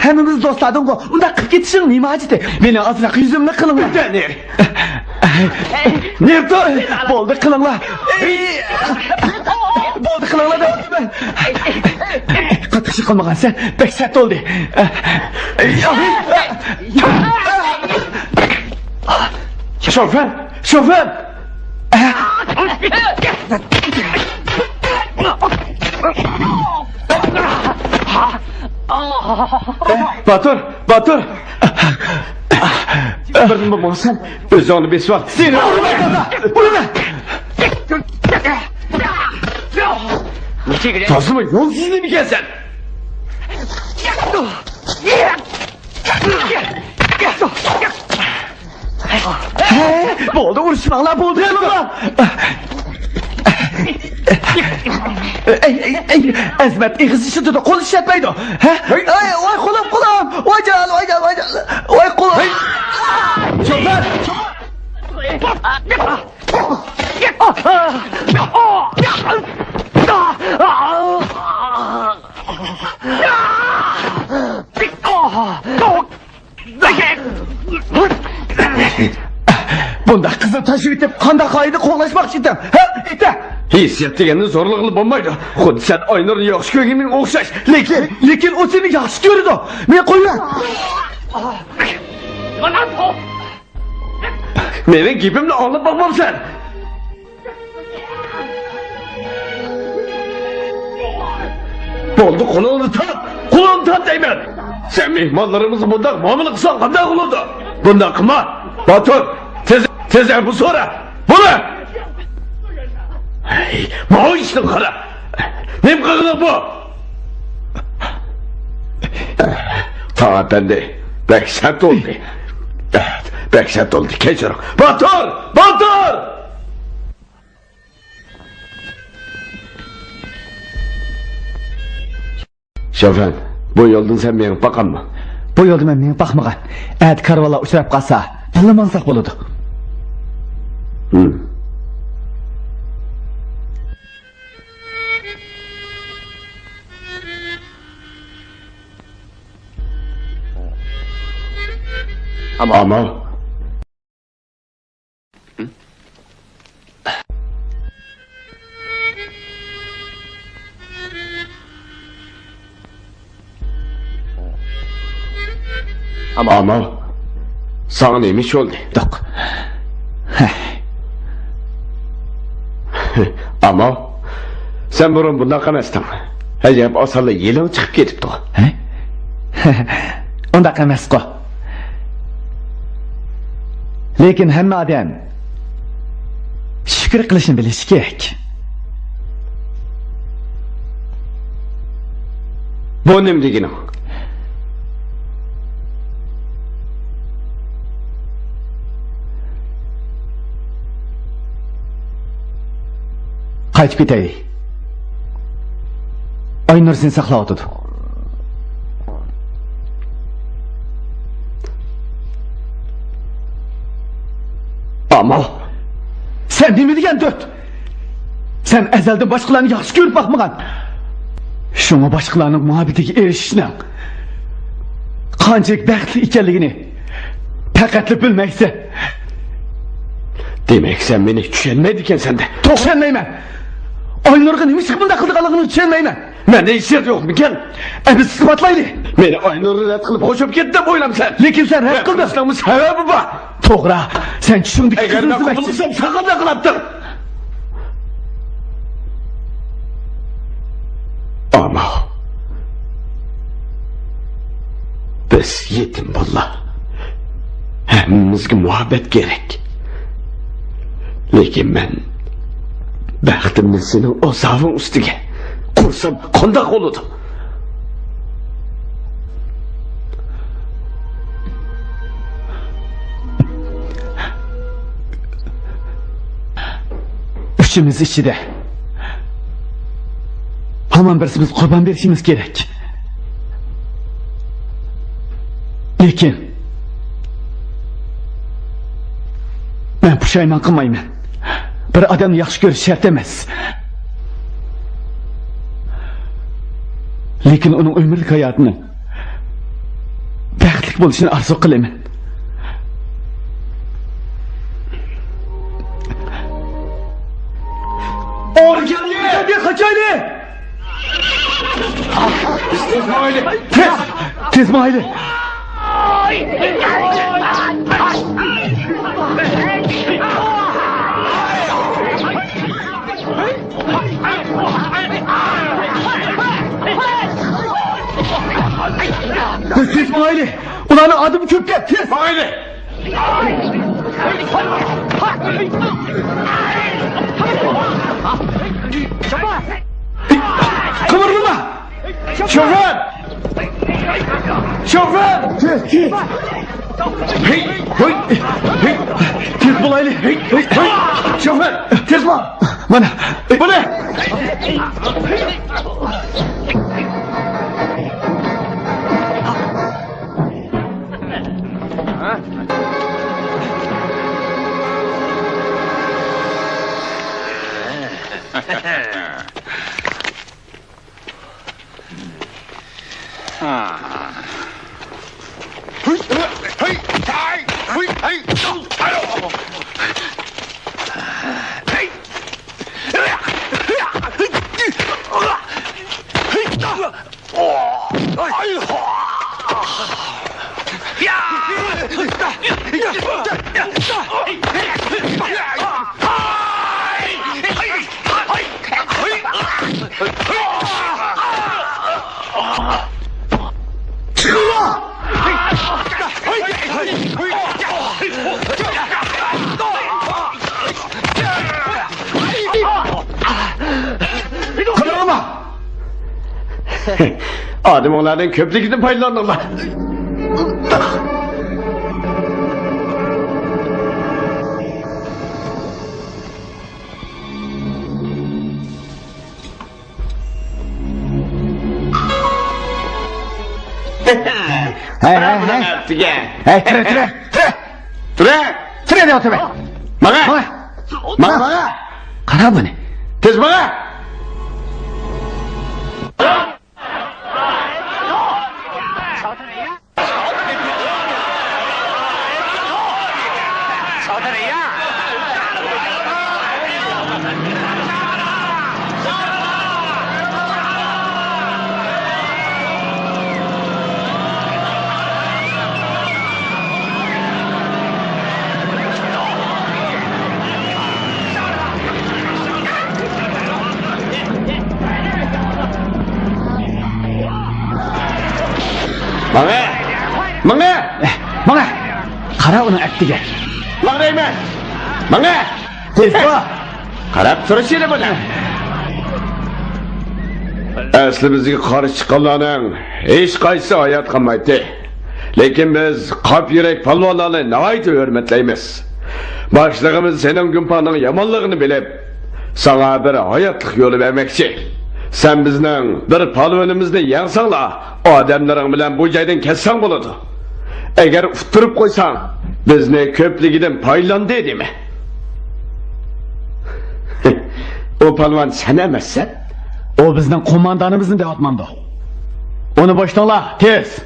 ھەممىمىز دوستلاردىنغۇ، ئۇنداق قىلىپ كېتىشنىڭ نېمە ھاجىتى؟ مېنى ئازراق يۈزۈمنى قىلىڭلار. نېرى. نېرى تۇر! بولدى، قىلىڭلار. بولدى، قىلىڭلار دەۋاتىمەن. قاتتىق ئىش قىلمىغانسەن، بەك سەت بولدى. شوفېر! شوفېر! باتۇر! باتۇر! بىردىنمۇ بولسام، ئۆزۈڭنى بېسىۋال. سېنى ئۇرىمەن، تازا! ئۇرىمەن! تازىمۇ يولسىز نېمىكەنسەن؟ ھە، بولدى، ئۇرۇشماڭلار، بولدى، قىلىڭلار. ئەي، ئەي، ئەي، ئەزىمەت ئېغىز ئىشلىتىدۇ، قول ئىشلەتمەيدۇ. ھە؟ ئەي، ۋاي قولۇم، قولۇم، ۋاي جان، ۋاي جان، ۋاي جان، ۋاي قولۇم. شوپۇر! بۇنداق قىزنى تاشلىۋېتىپ، قانداق غايىدە قوغلاشماقچى ئىدىڭ؟ ھە؟ ئېيتە! ھېسسىيات دېگەننى زورلىغىلى بولمايدۇ. خۇددى سەن ئاينۇرنى ياخشى كۆرگىنىڭ ئوخشاش. لېكىن، لېكىن ئۇ سېنى ياخشى كۆرىدۇ. مېنى قويۇۋەر. مېنىڭ گېپىمنى ئاڭلاپ باقمامسەن؟ بولدى، قولۇڭنى تارت! قولۇڭنى تارت دەيمەن! سەن مېھمانلىرىمىزغا بۇنداق مۇئامىلە قىلساڭ قانداق بولىدۇ؟ بۇنداق قىلما! باتۇر! تېز، تېز ئەپۇ سورا! بولە! ھەي، ماۋۇ ئىشنى قارا! نېمە قىلغىنىڭ بۇ؟ تاڭ ئەپەندى، بەك سەت بولدى. بەك سەت بولدى، كەچۈرۈڭ. باتۇر! باتۇر! شوفېر، بۇ يولدىن سەن مېڭىپ باققانمۇ؟ بۇ يولدا مەن مېڭىپ باقمىغان. ئەتە كارۋانلار ئۇچراپ قالسا، بىللە ماڭساق بولىدۇ. ھىم. ئامال. ئامال. ئامال. ئامال. ساڭا نېمە ئىش بولدى؟ يوق. ئامال. سەن بۇرۇن بۇنداق ئەمەستىڭ. ئەجەب ئاسانلا يېلىڭ چىقىپ كېتىپتۇ. ھە؟ ئۇنداق ئەمەسقۇ. لېكىن ھەممە ئادەم شۈكۈر قىلىشنى بىلىشى كېرەك. بۇ نېمە دېگىنىڭ؟ قايتىپ كېتەيلى. ئاينۇر سېنى ساقلاۋاتىدۇ. ئامال. سەن نېمە دېگەن دۆت؟ سەن ئەزەلدىن باشقىلارنى ياخشى كۆرۈپ باقمىغان. شۇڭا باشقىلارنىڭ مۇھەببىتىگە ئېرىشىشنىڭ قانچىلىك بەختلىك ئىكەنلىكىنى پەقەتلا بىلمەيسەن. دېمەك، سەن مېنى چۈشەنمەيدىكەنسەن-دە. توغرا، چۈشەنمەيمەن. ئاينۇرغا نېمە ئۈچۈن بۇنداق قىلىدىغانلىقىنى چۈشەنمەيمەن. مەندە ھېچ شەرت يوقمىكەن؟ ئەمدى ئىسپاتلايلى. مېنى ئاينۇر رەت قىلىپ خوشلاپ كەتتى دەپ ئويلامسەن؟ لېكىن سەن رەت قىلدىڭ. قىلىشنىڭمۇ سەۋەبى بار. توغرا، سەن چۈشۈڭدىكى ئەگەر قىزنى مەن سۆزلىمەكچى. قۇتۇلسام، ساڭا نېمە قىلاتتىڭ؟ ئامال. بىز يېتىم بالىلار. ھەممىمىزگە مۇھەببەت كېرەك. لېكىن مەن بەختىمنى سېنىڭ ئازابىڭ ئۈستىگە قۇرسام قانداق بولىدۇ؟ ئۈچىمىز ئىچىدە ھامان بىرسىمىز قۇربان بېرىشىمىز كېرەك. لېكىن مەن پۇشايمان قىلمايمەن. بىر ئادەمنى ياخشى كۆرۈش شەرت ئەمەس. لېكىن ئۇنىڭ ئۆمۈرلۈك ھاياتىنىڭ بەختلىك بولۇشىنى ئارزۇ قىلىمەن. ئورگەنگە قاچايلى! تېز، تېز ماڭايلى! تېز ماڭايلى! ئۇلارنىڭ ئادىمى كۆپكەن، تېز! ماڭايلى! قىمىرلىما! شوفېر! شوفېر! تېز، تېز! ھەي، ھەي، ھەي! تېز بولايلى! ھەي، ھەي، ھەي! شوفېر، تېز بول! مانا، بۇنى! قىمىرلىما! ئادىمىڭلارنىڭ كۆپلۈكىدىن پايدىلاندىڭلار. ھەي، ھەي، ھەي. ھەي، تۇرە، تۇرە، تۇرە. تۇرە. تۇرە دەۋاتىمەن. ماڭا. ماڭا. ماڭا، ماڭا. قارا بۇنى. تېز ماڭا. ماڭە! ماڭە! ماڭە! قارا ئۇنىڭ ئەتىگە. ماڭ دەيمەن! ماڭە! تېز بول! قاراپ تۇرۇش يەنە بۇنى! ئەسلى بىزگە قارشى چىققانلارنىڭ ھېچقايسىسى ھايات قالمايتتى. لېكىن بىز قاپ يۈرەك پالۋانلارنى ناھايىتى ھۆرمەتلەيمىز. باشلىقىمىز سېنىڭ گۇمپاڭنىڭ يامانلىقىنى بىلىپ، ساڭا بىر ھاياتلىق يولى بەرمەكچى. سەن بىزنىڭ بىر پالۋىنىمىزنى يەڭسەڭلا، ئادەملىرىڭ بىلەن بۇ جايدىن كەتسەڭ بولىدۇ. ئەگەر ئۇتتۇرۇپ قويساڭ، بىزنى كۆپلۈكىدىن پايدىلاندى دېمە. ئۇ پالۋان سەن ئەمەسسەن؟ ئۇ بىزنىڭ قوماندانىمىزنى دەۋاتمامدۇ؟ ئۇنى بوشىتىڭلار، تېز!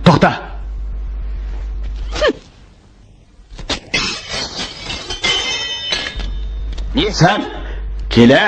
توختا! سەن كېلە!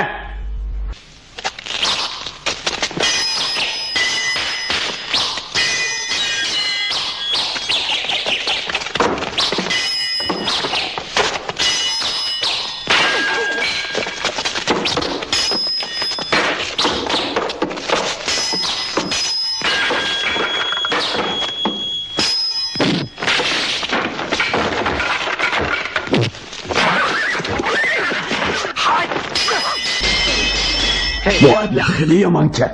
بۇ ئادەم خېلى يامانكەن.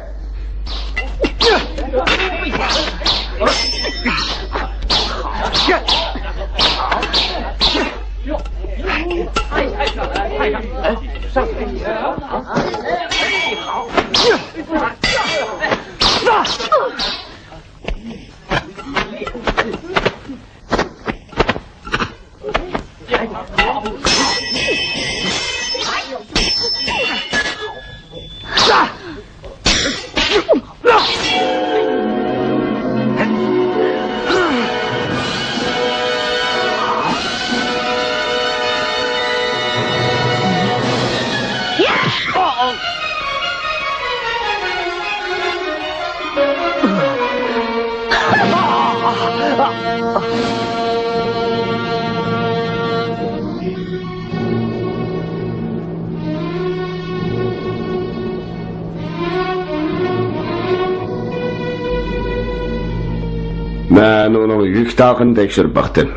مەن ئۇنىڭ يۈك تاقىنى تەكشۈرۈپ باقتىم.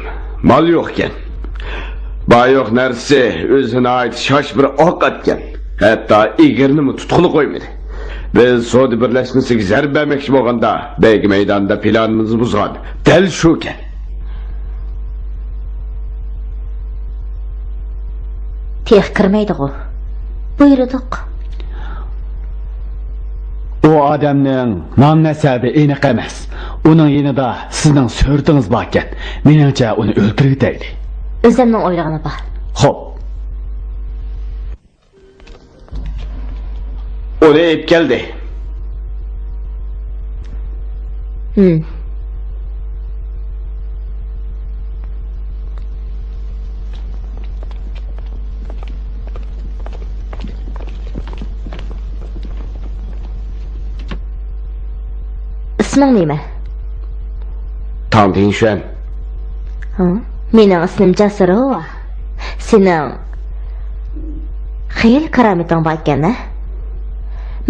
مال يوق ئىكەن. بار يوق نەرسىسى ئۆزى ناھايىتى شاش بىر ئوق ئەتكەن. ھەتتا ئېگىرنىمۇ تۇتقىلى قويمىدى. بىز سودا بىرلەشمىسىگە زەربە بەرمەكچى بولغاندا، بەيگە مەيدانىدا پىلانىمىزنى بۇزغان. دەل شۇكەن. تېخى كىرمەيدىغۇ. بۇيرۇدۇق. ئۇ ئادەمنىڭ نام نەسەبى ئېنىق ئەمەس. ئۇنىڭ يېنىدا سىزنىڭ سۈرىتىڭىز باركەن. مېنىڭچە ئۇنى ئۆلتۈرۈۋېتەيلى. ئۆزۈمنىڭ ئويلىغىنى بار. خوپ. ئۇنى ئېلىپ كەلدى. ھىم. ئىسمىڭ نېمە؟ تاڭ تىڭشۈەن. ھە؟ مېنىڭ ئىسمىم جاسىروۋا. سېنىڭ خېلى كارامىتىڭ بار ئىكەن، ھە؟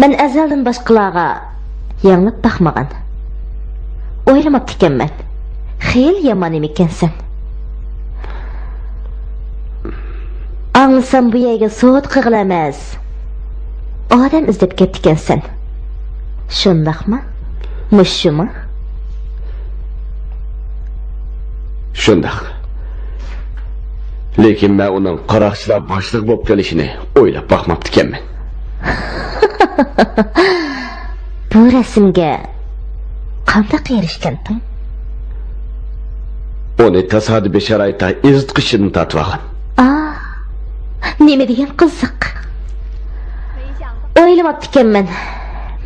مەن ئەزەلدىن باشقىلارغا يېڭىلىپ باقمىغان. ئويلىماپتىكەنمەن. خېلى يامان نېمە ئىكەنسەن. ئاڭلىسام، بۇ يەرگە سودا قىلغىلى ئەمەس، ئادەم ئىزدەپ كەپتىكەنسەن. شۇنداقمۇ؟ مۇشۇمۇ؟ شۇنداق. لېكىن مەن ئۇنىڭ قاراقچىلار باشلىقى بولۇپ قېلىشىنى ئويلاپ باقماپتىكەنمەن. بۇ رەسىمگە قانداق ئېرىشكەنتىڭ؟ ئۇنى تاسادىپىي شارائىتتا ئېزىتقۇچىدىن تارتىۋالغان. ئا، نېمە دېگەن قىزىق. ئويلىماپتىكەنمەن.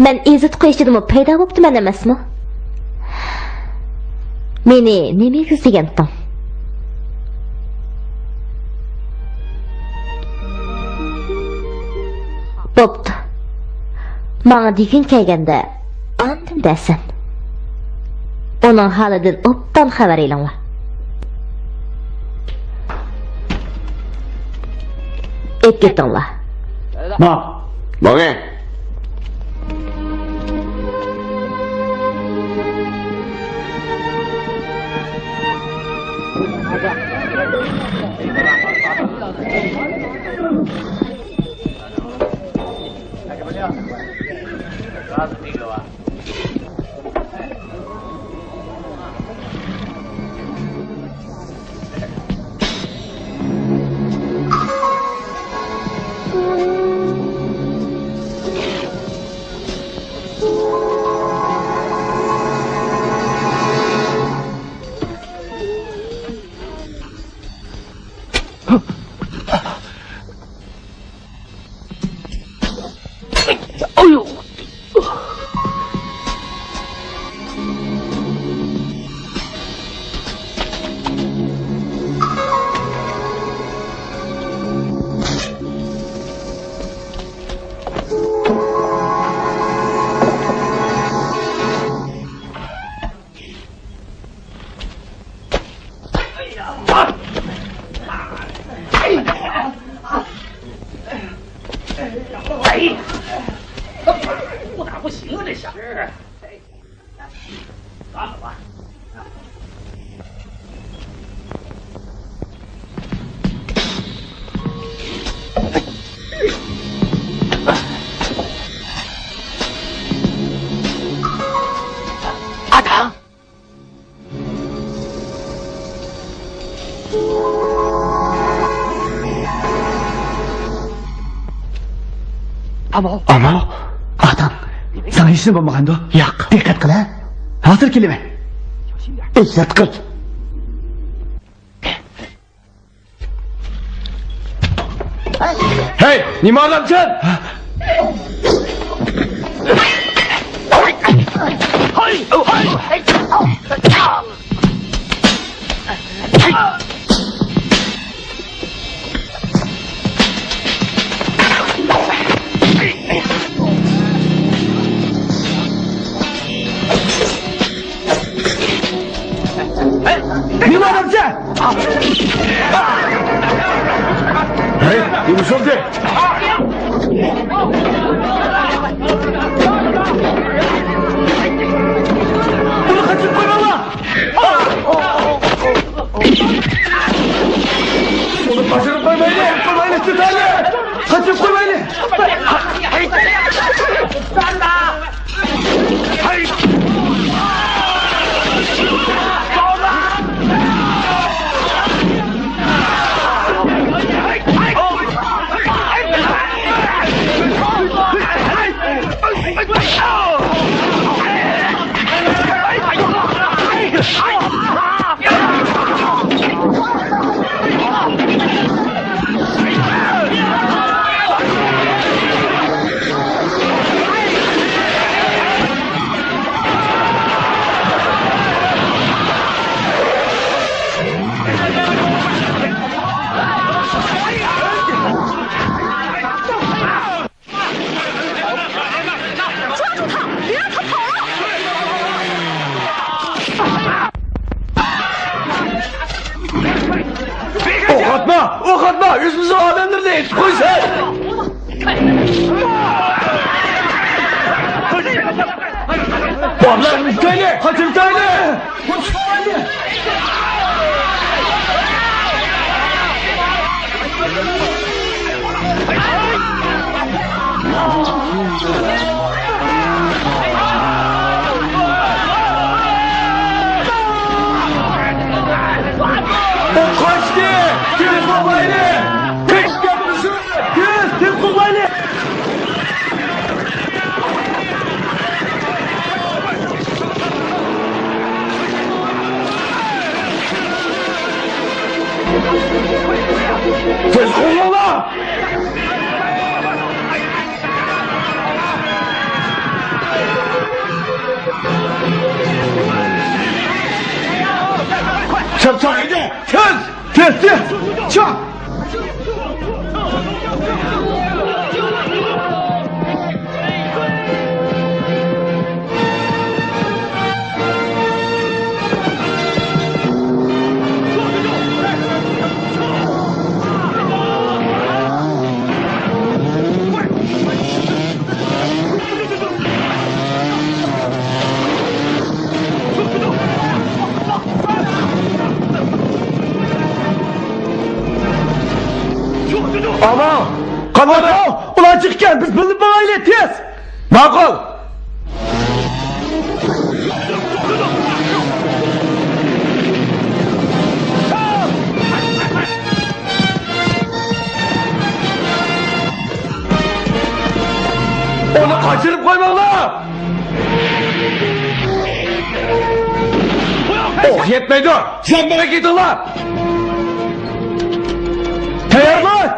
مەن ئېزىتقۇچىدىمۇ پەيدا بوپتىمەن ئەمەسمۇ؟ مېنى نېمىگە ئىزدىگەنتىڭ؟ بوپتۇ. ماڭا دېگۈڭ كەلگەندە، ئاندىن دەرسەن. ئۇنىڭ ھالىدىن ئوبدان خەۋەر ئېلىڭلار. ئېلىپ كېتىڭلار. ما. ماڭە. ئامال. ئامال؟ ئاداڭ، ساڭا ھېچنېمە بولمىغاندۇ؟ ياق. دىققەت قىل، ھە؟ ھازىر كېلىمەن. ئېھتىيات قىل. ھەي، نېمە ئادەمسەن؟ نېمە ئادەمسەن؟ ھەي، نېمە بولدى؟ بۇنى قېچىرىپ قويماڭلار! بۇنى قېچىرىپ قويمايلى! قويمايلى، تۇتايلى! قېچىرىپ قويمايلى! ئوق ئاتما! ئوق ئاتما! ئۆزىمىزنىڭ ئادەملىرىنى ئېتىپ قويسا! بابلار، تۇتايلى! قاچىرتايلى! قوشۇپ قويايلى! قاچتى! تېز قوغلايلى! قېچىپ كەتمىسۇن! تېز، تېز قوغلايلى! تېز قوغلاڭلار! چاپ، چاپ! ھەيدە! تېز! تېز، تېز! چاپ! ئاۋۇ! قانداق؟ ئۇلار جىقكەن، بىز بىللە ماڭايلى، تېز! ماقۇل! ئۇنى قاچۇرۇپ قويماڭلار! ئوق يەتمەيدۇ! زەمبىرەك ئېتىڭلار! تەييارلار!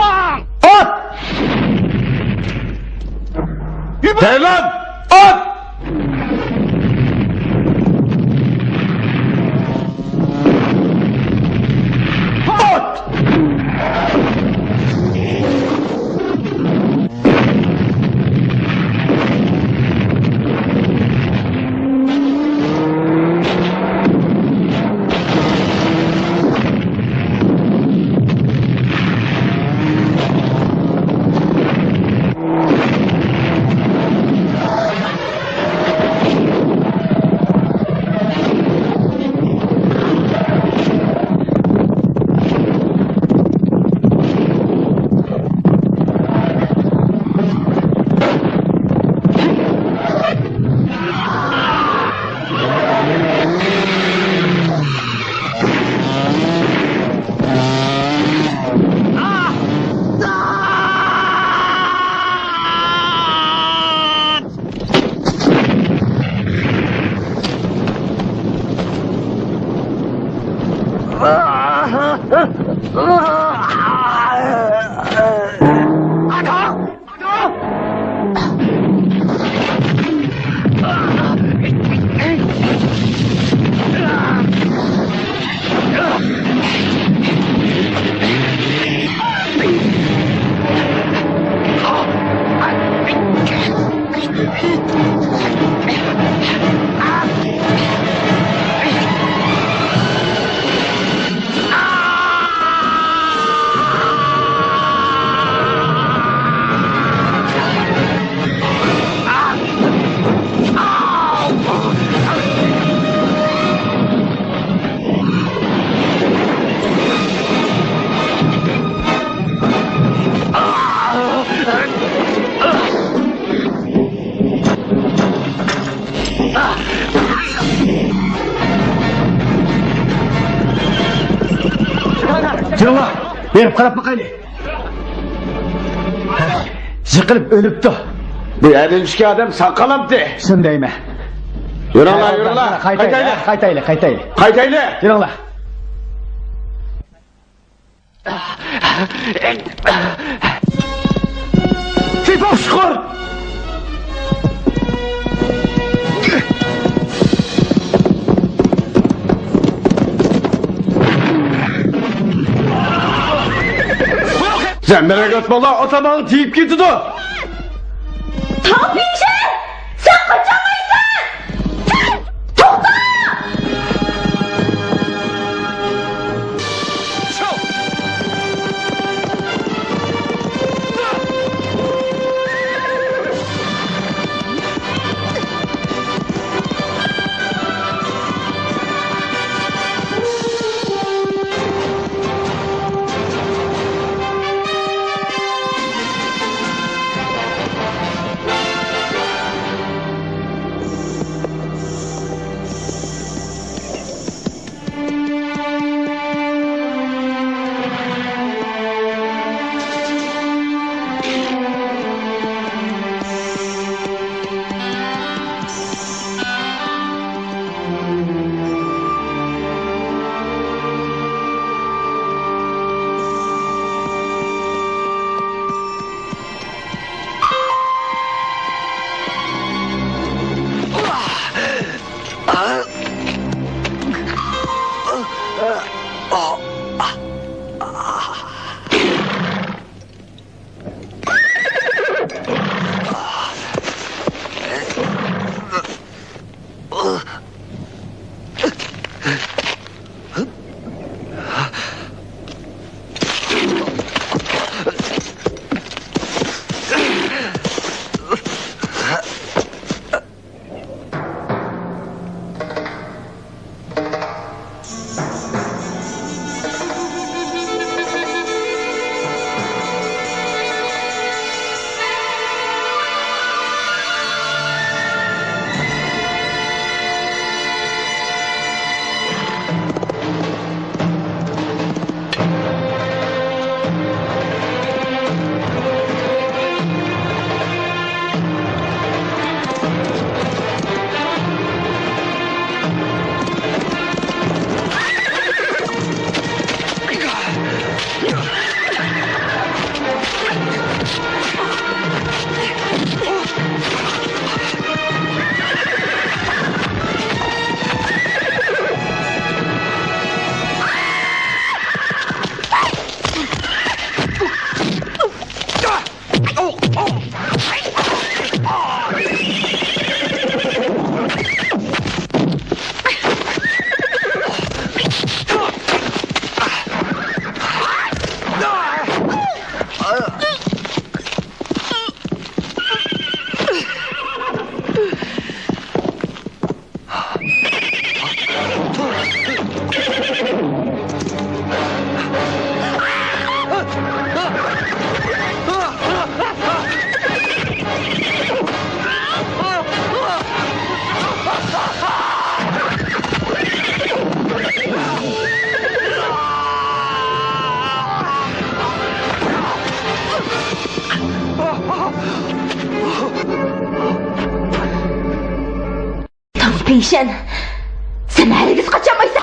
ئات! تەييارلان! ئات! كېلىڭلار، بېرىپ قاراپ باقايلى. يىقىلىپ ئۆلۈپتۇ. بۇ يەردە ئۈچ ئادەم ساقالامتى. شۇنى دەيمەن. يۈرۈڭلار، يۈرۈڭلار. قايتايلى، قايتايلى، قايتايلى. قايتايلى. يۈرۈڭلار. تېپىپ چىقار! زەمبىرەك ئاتماڭلار، ئاتاماڭ تېيىپ كېتىدۇ! تاڭ پىڭشى! سەن قاچالمايسەن! سەن توختا! تاڭ پىڭشەن، سەن ھەرگىز قاچالمايسەن!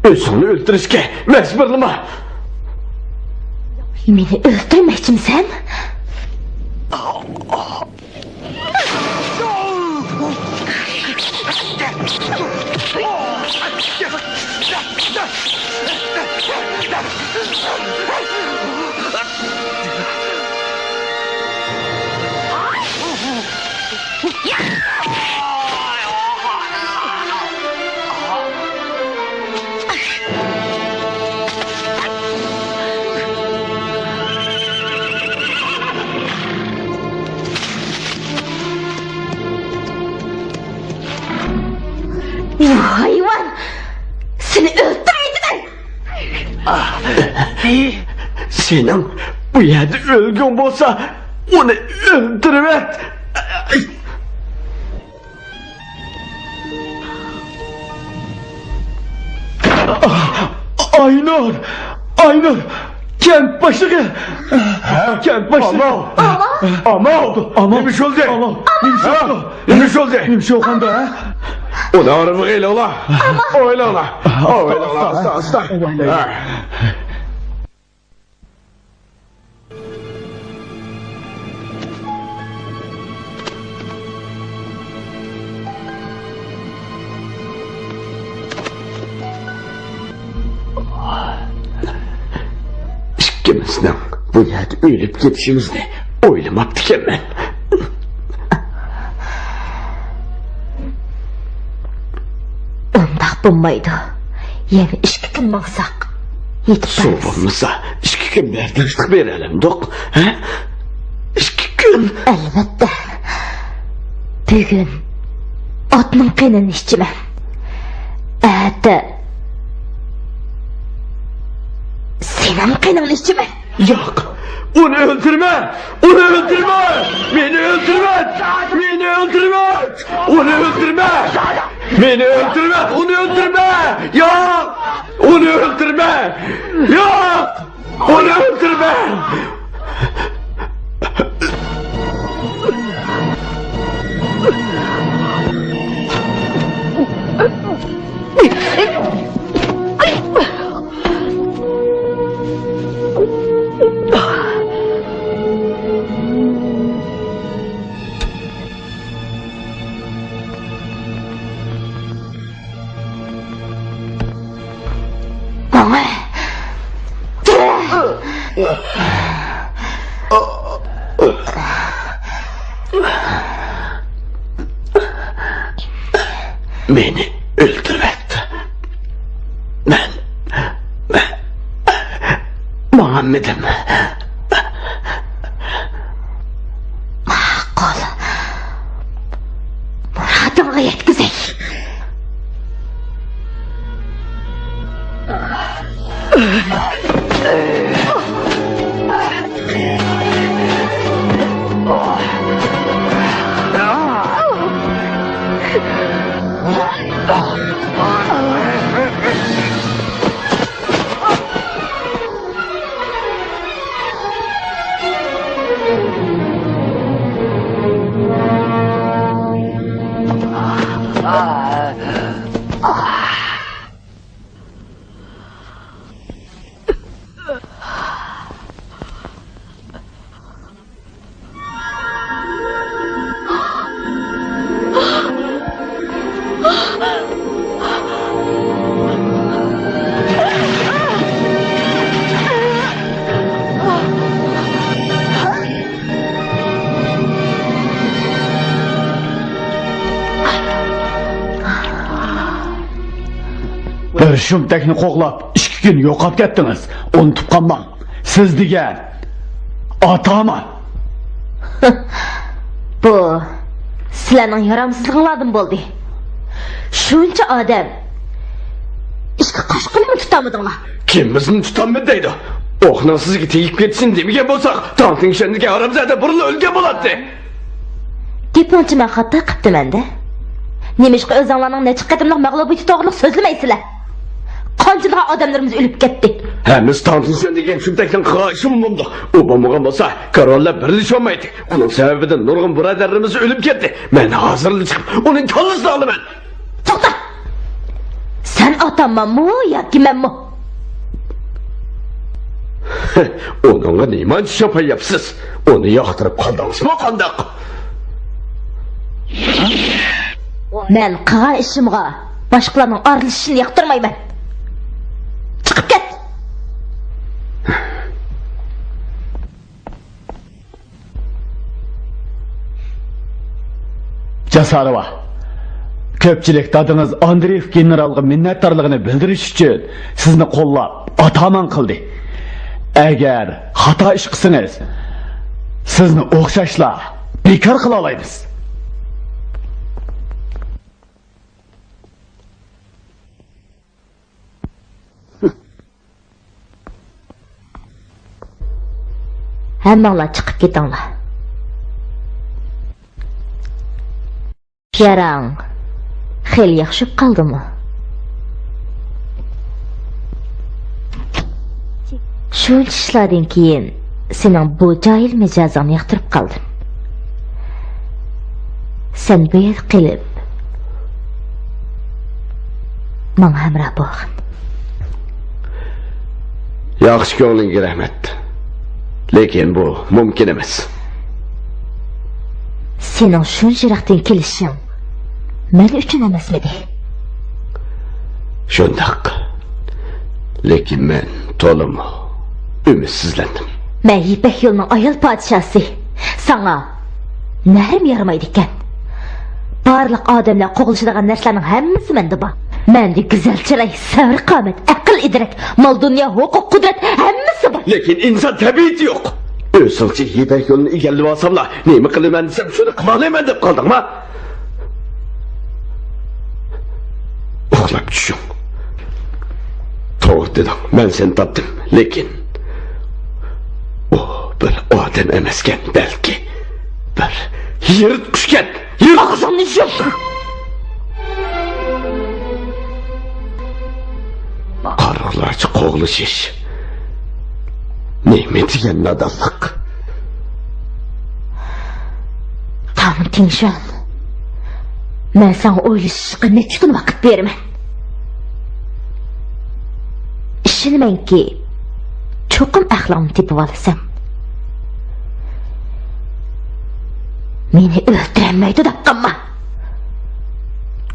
ئۆزۈڭنى ئۆلتۈرۈشكە مەجبۇرلىما! مېنى ئۆلتۈرمەكچىمسەن؟ ھايۋان! سېنى ئۆلتۈرۈۋېتىمەن! سېنىڭ بۇ يەردە ئۆلگۈڭ بولسا، ئۇنى ئۆلتۈرۈۋەت! ئاينۇر! ئاينۇر! كەنت باشلىقى! كەنت باشلىقى! ئامال! ئامال! ئامال! نېمە ئىش بولدى؟ ئامال! نېمە ئىش بولدى؟ نېمە ئىش بولدى؟ نېمە ئىش بولغاندا، ھە؟ ئۇنى ئارىمىغا ئېلىڭلار! ئويلاڭلار! ئويلاڭلار! ئاستا، ئاستا! ئىككىمىزنىڭ بۇ يەردە ئۆلۈپ كېتىشىمىزنى ئويلىماپتىكەنمەن. ئۇنداق بولمايدۇ. يەنە ئىككى كۈن ماڭساق، يېتىپ بارىمىز. سۇ بولمىسا، ئىككى كۈن بەرداشلىق بېرەلەمدۇق، ھە؟ ئىككى كۈن. ئەلۋەتتە. بۈگۈن ئاتنىڭ قېنىنى ئىچىمەن. ئەتە سېنىڭ قېنىڭنى ئىچىمەن. ياق! ئۇنى ئۆلتۈرمە! ئۇنى ئۆلتۈرمە! مېنى ئۆلتۈرمە! مېنى ئۆلتۈرمە! ئۇنى ئۆلتۈرمە! مېنى ئۆلتۈرمە! ئۇنى ئۆلتۈرمە! ياق! ئۇنى ئۆلتۈرمە! ياق! ئۇنى ئۆلتۈرمە! مېنى ئۆلتۈرۈۋەتتى. مەن، مەن ماڭالمىدىم. ماقۇل. مۇرادىڭغا يەتكۈزەي. بىر شۇمتەكنى قوغلاپ، ئىككى كۈن يوقاپ كەتتىڭىز. ئۇنتۇپ قالماڭ. سىز دېگەن ئاتامان. بۇ سىلەرنىڭ يارامسىزلىقىڭلاردىن بولدى. شۇنچە ئادەم ئىككى قاشقىنىمۇ تۇتالمىدىڭلار. كىم بىزنى تۇتالمىدى دەيدۇ؟ ئوقنىڭ سىزگە تېگىپ كېتىشىنى دېمىگەن بولساق، تاڭتىڭشەندىكى ھارامزادە بۇرۇنلا ئۆلگەن بولاتتى. گېپىڭچە مەن خاتا قىپتىمەن-دە. نېمىشقا ئۆزۈڭلارنىڭ نەچچە قېتىملىق مەغلۇبىيىتى توغرىلىق سۆزلىمەيسىلەر؟ قانچىلىغان ئادەملىرىمىز ئۆلۈپ كەتتى. ھەممىسى تاڭتىڭشەن دېگەن شۇمتەكنىڭ قىلغان ئىشىمۇ بولمىدى. ئۇ بولمىغان بولسا، كارۋانلار بىرلىشەلمەيتتى. ئۇنىڭ سەۋەبىدىن نۇرغۇن بۇرادەرلىرىمىز ئۆلۈپ كەتتى. مەن ھازىرلا چىقىپ، ئۇنىڭ كاللىسىنى ئالىمەن. توختا! سەن ئاتامانمۇ ياكى مەنمۇ؟ ئۇنىڭغا نېمانچە شاپاياپسىز؟ ئۇنى ياقتۇرۇپ قالدىڭىزمۇ قانداق؟ مەن قىلغان ئىشىمغا باشقىلارنىڭ ئارىلىشىشىنى ياقتۇرمايمەن. چىقىپ كەت! جاساروۋا، كۆپچىلىك دادىڭىز ئاندرېيېف گېنېرالغا مىننەتدارلىقىنى بىلدۈرۈش ئۈچۈن سىزنى قوللاپ، ئاتامان قىلدى. ئەگەر خاتا ئىش قىلسىڭىز، سىزنى ئوخشاشلا بىكار قىلالايمىز. ھەممىڭلار چىقىپ كېتىڭلار. ياراڭ خېلى ياخشى بولۇپ قالدىمۇ؟ شۇنچە ئىشلاردىن كېيىن سېنىڭ بۇ جاھىل مىجەزىڭنى ياقتۇرۇپ قالدىم. سەن بۇ يەردە قېلىپ، ماڭا ھەمراھ بولغىن. ياخشى، كۆڭلۈڭگە رەھمەت. لېكىن بۇ مۇمكىن ئەمەس. سېنىڭ شۇنچە يىراقتىن كېلىشىڭ مەن ئۈچۈن ئەمەسمىدى؟ شۇنداق. لېكىن مەن تولىمۇ ئۈمىدسىزلەندىم. مەن يىپەك يولىنىڭ ئايال پادىشاھسى. ساڭا نەرم يارىمايدىكەن. بارلىق ئادەملەر قوغلىشىدىغان نەرسىلەرنىڭ ھەممىسى مەندە بار. مەندە گۈزەل چىراي، سەۋر-قامەت، ئەقىل-ئىدراك، مال-دۇنيا، ھوقۇق-قۇدرەت ھەممىسى بار. لېكىن ئىنسان تەبىئىتى يوق. ئۆزۈڭچە يىپەك يولىنى ئىگىلىۋالساملا، نېمە قىلىمەن دېسەم، شۇنى قىلالايمەن دەپ قالدىڭما؟ ئۇخلاپ چۈشۈڭ. توغرا دېدىڭ، مەن سېنى تاپتىم. لېكىن ئۇ بىر ئادەم ئەمەسكەن، بەلكى بىر يىرتقۇچكەن. يىرتقۇچ. ئاغزىڭنى يۇم! قارىلارچە قوغلىشىش نېمە دېگەن نادانلىق! تاڭ تىڭشۈەن، مەن ساڭا ئويلىشىشقا نەچچە كۈن ۋاقىت بېرىمەن. ئىشىنىمەنكى، چوقۇم ئەقلىڭنى تېپىۋالىسەن. مېنى ئۆلتۈرەلمەيدۇ دەپ قالما.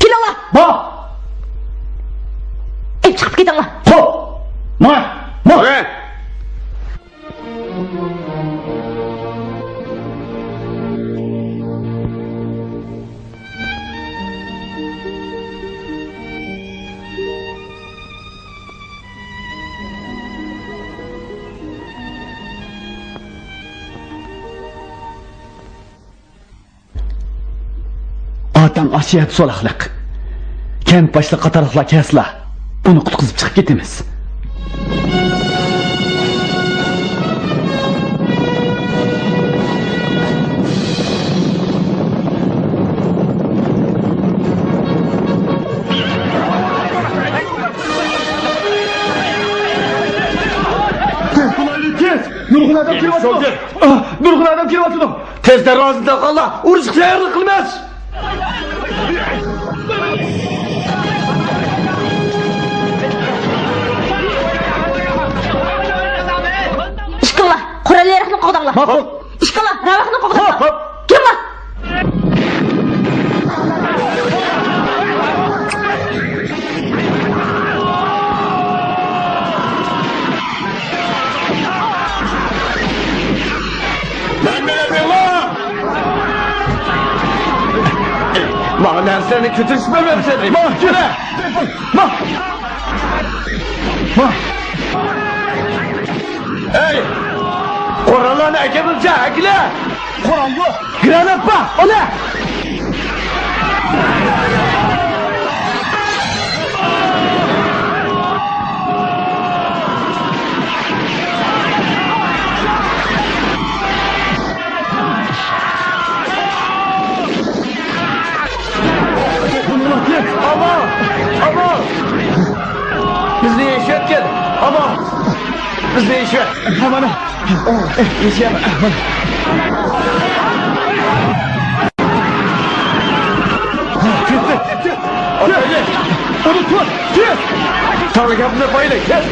كېلىڭلار! بار! ئېلىپ چىقىپ كېتىڭلار! خوپ! ماڭا! ماڭا! تاڭ ئاشۇ يەردە سولاقلىق. كەنت باشلىقى قاتارلىقلار كەلسىلا، ئۇنى قۇتقۇزۇپ چىقىپ كېتىمىز. تېز، تېز! نۇرغۇن ئادەم كېلىۋاتىدۇ. ئاھ، نۇرغۇن ئادەم كېلىۋاتىدۇ. تېز دەرۋازىنى تاقاڭلار، ئۇرۇشقا تەييارلىق قىلىمىز. ئىشقىللا، قورال-ياراغنى قوغداڭلار. ماقۇل. ئىشقىللا، راۋاقنى قوغداڭلار. ھوپ، ھوپ. كىرىڭلار. ماڭا نەرسىلەرنى كۆتۈرۈشمەي بەرسەن. ماڭ، يۈرە. ماڭ. ماڭ. ھەي! قوراللارنى ئەكىرىڭچە، ئەكىلە! قورال يوق! گرانات بار، ئانا! ئامان! ئامان! بىزنى يېشىۋەتكىن! ئامان! بىزنى يېشىۋەت! ئامان! يېشىۋەت! ئامان! كەتتى! كەتتى! ئۇنى تۇت! تېز! تاڭ گەپنى بايلى! كەت!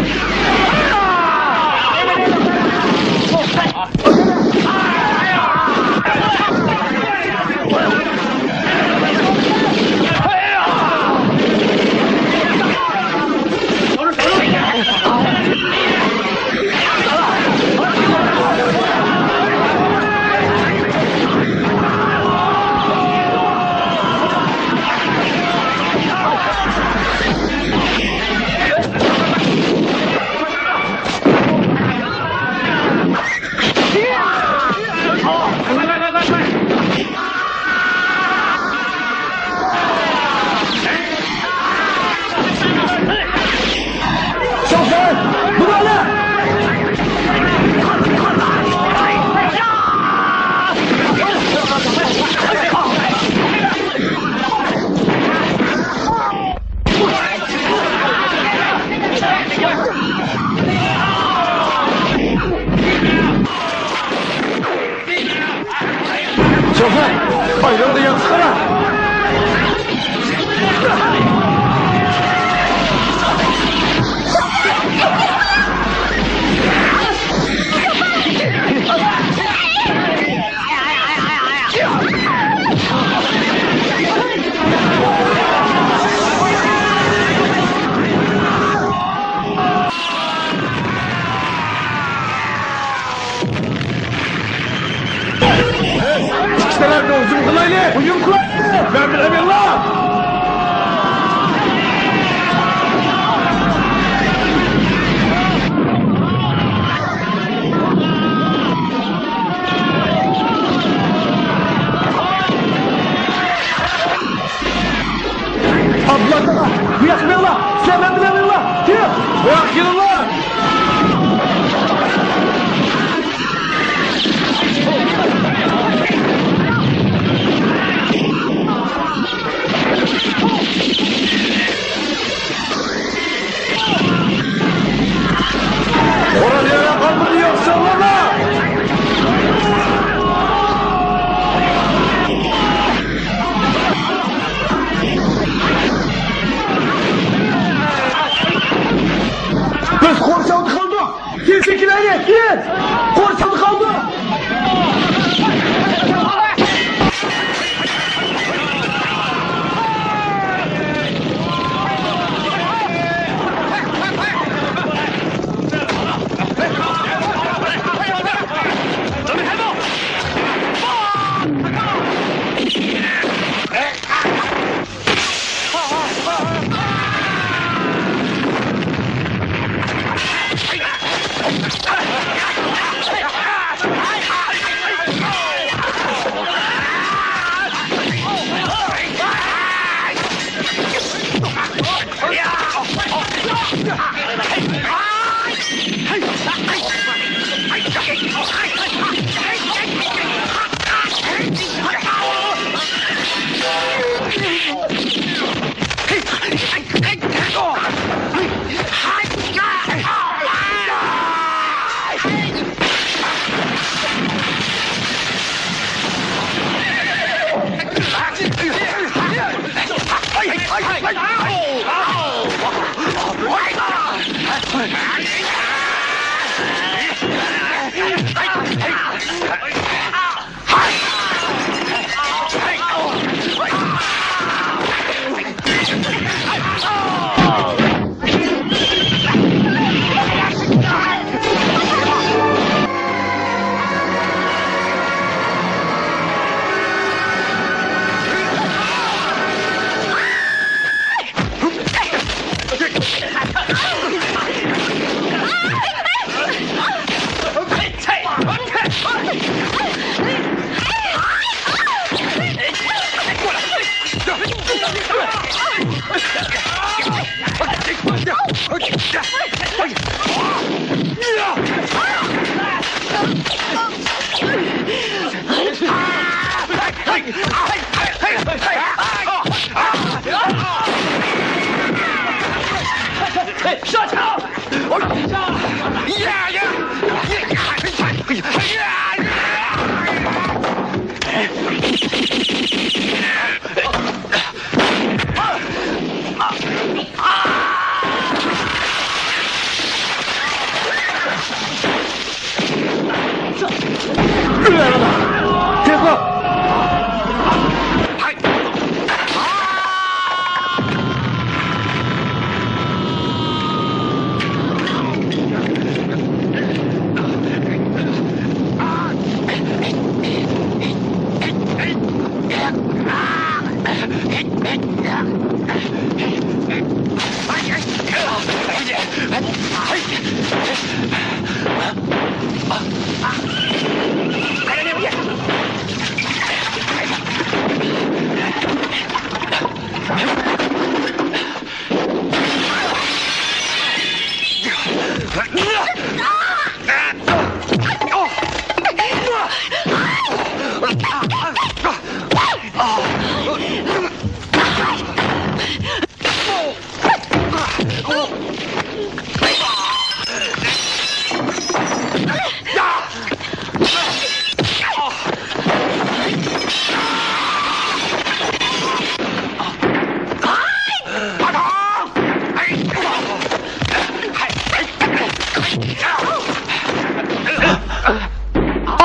شوفېر، ئايلاندا ياتقىنا! ئىككى تەرەپنى ھۇجۇم قىلايلى! ھۇجۇم قىلايلى! مەن بىلەن بىللا! ئابدۇللا تاغا، بۇ ياققا مېڭىڭلار! سىلەر مەن بىلەن مېڭىڭلار! كېلىڭ! بۇ ياققا كېلىڭلار! قورال-ياراغ قالمىدى، ياخشى ئاڭلاڭلار! بىز قورشاۋدا قالدۇق! تېز چېكىنەيلى، تېز! قورشاۋدا قالدۇق!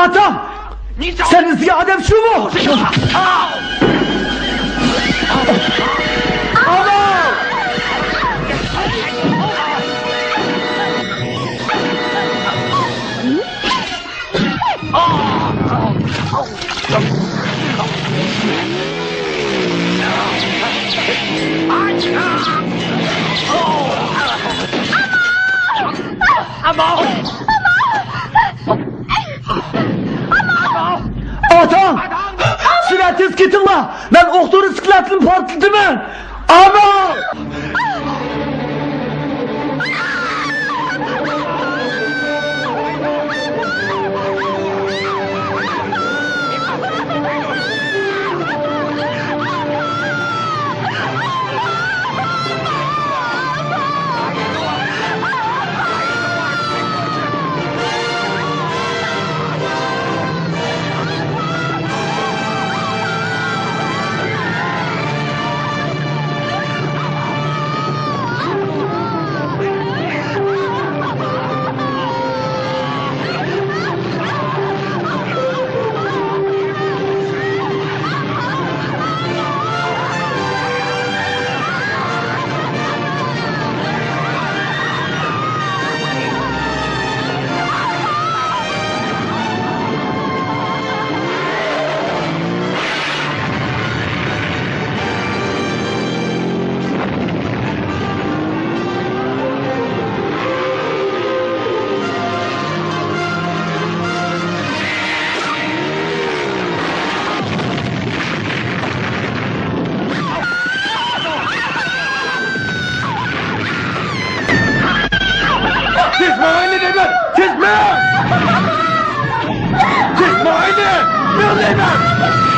ئاتا! سەن ئىزدىگەن ئادەم شۇمۇ؟ ئانا! ئاتا! سىلەر تېز كېتىڭلار! مەن ئوقتۇرا سىكلاتنى پارتلىتىمەن! ئانا! تېز ماڭايلى دەيمەن! تېز ماڭ! تېز ماڭايلى! ماڭ دەيمەن!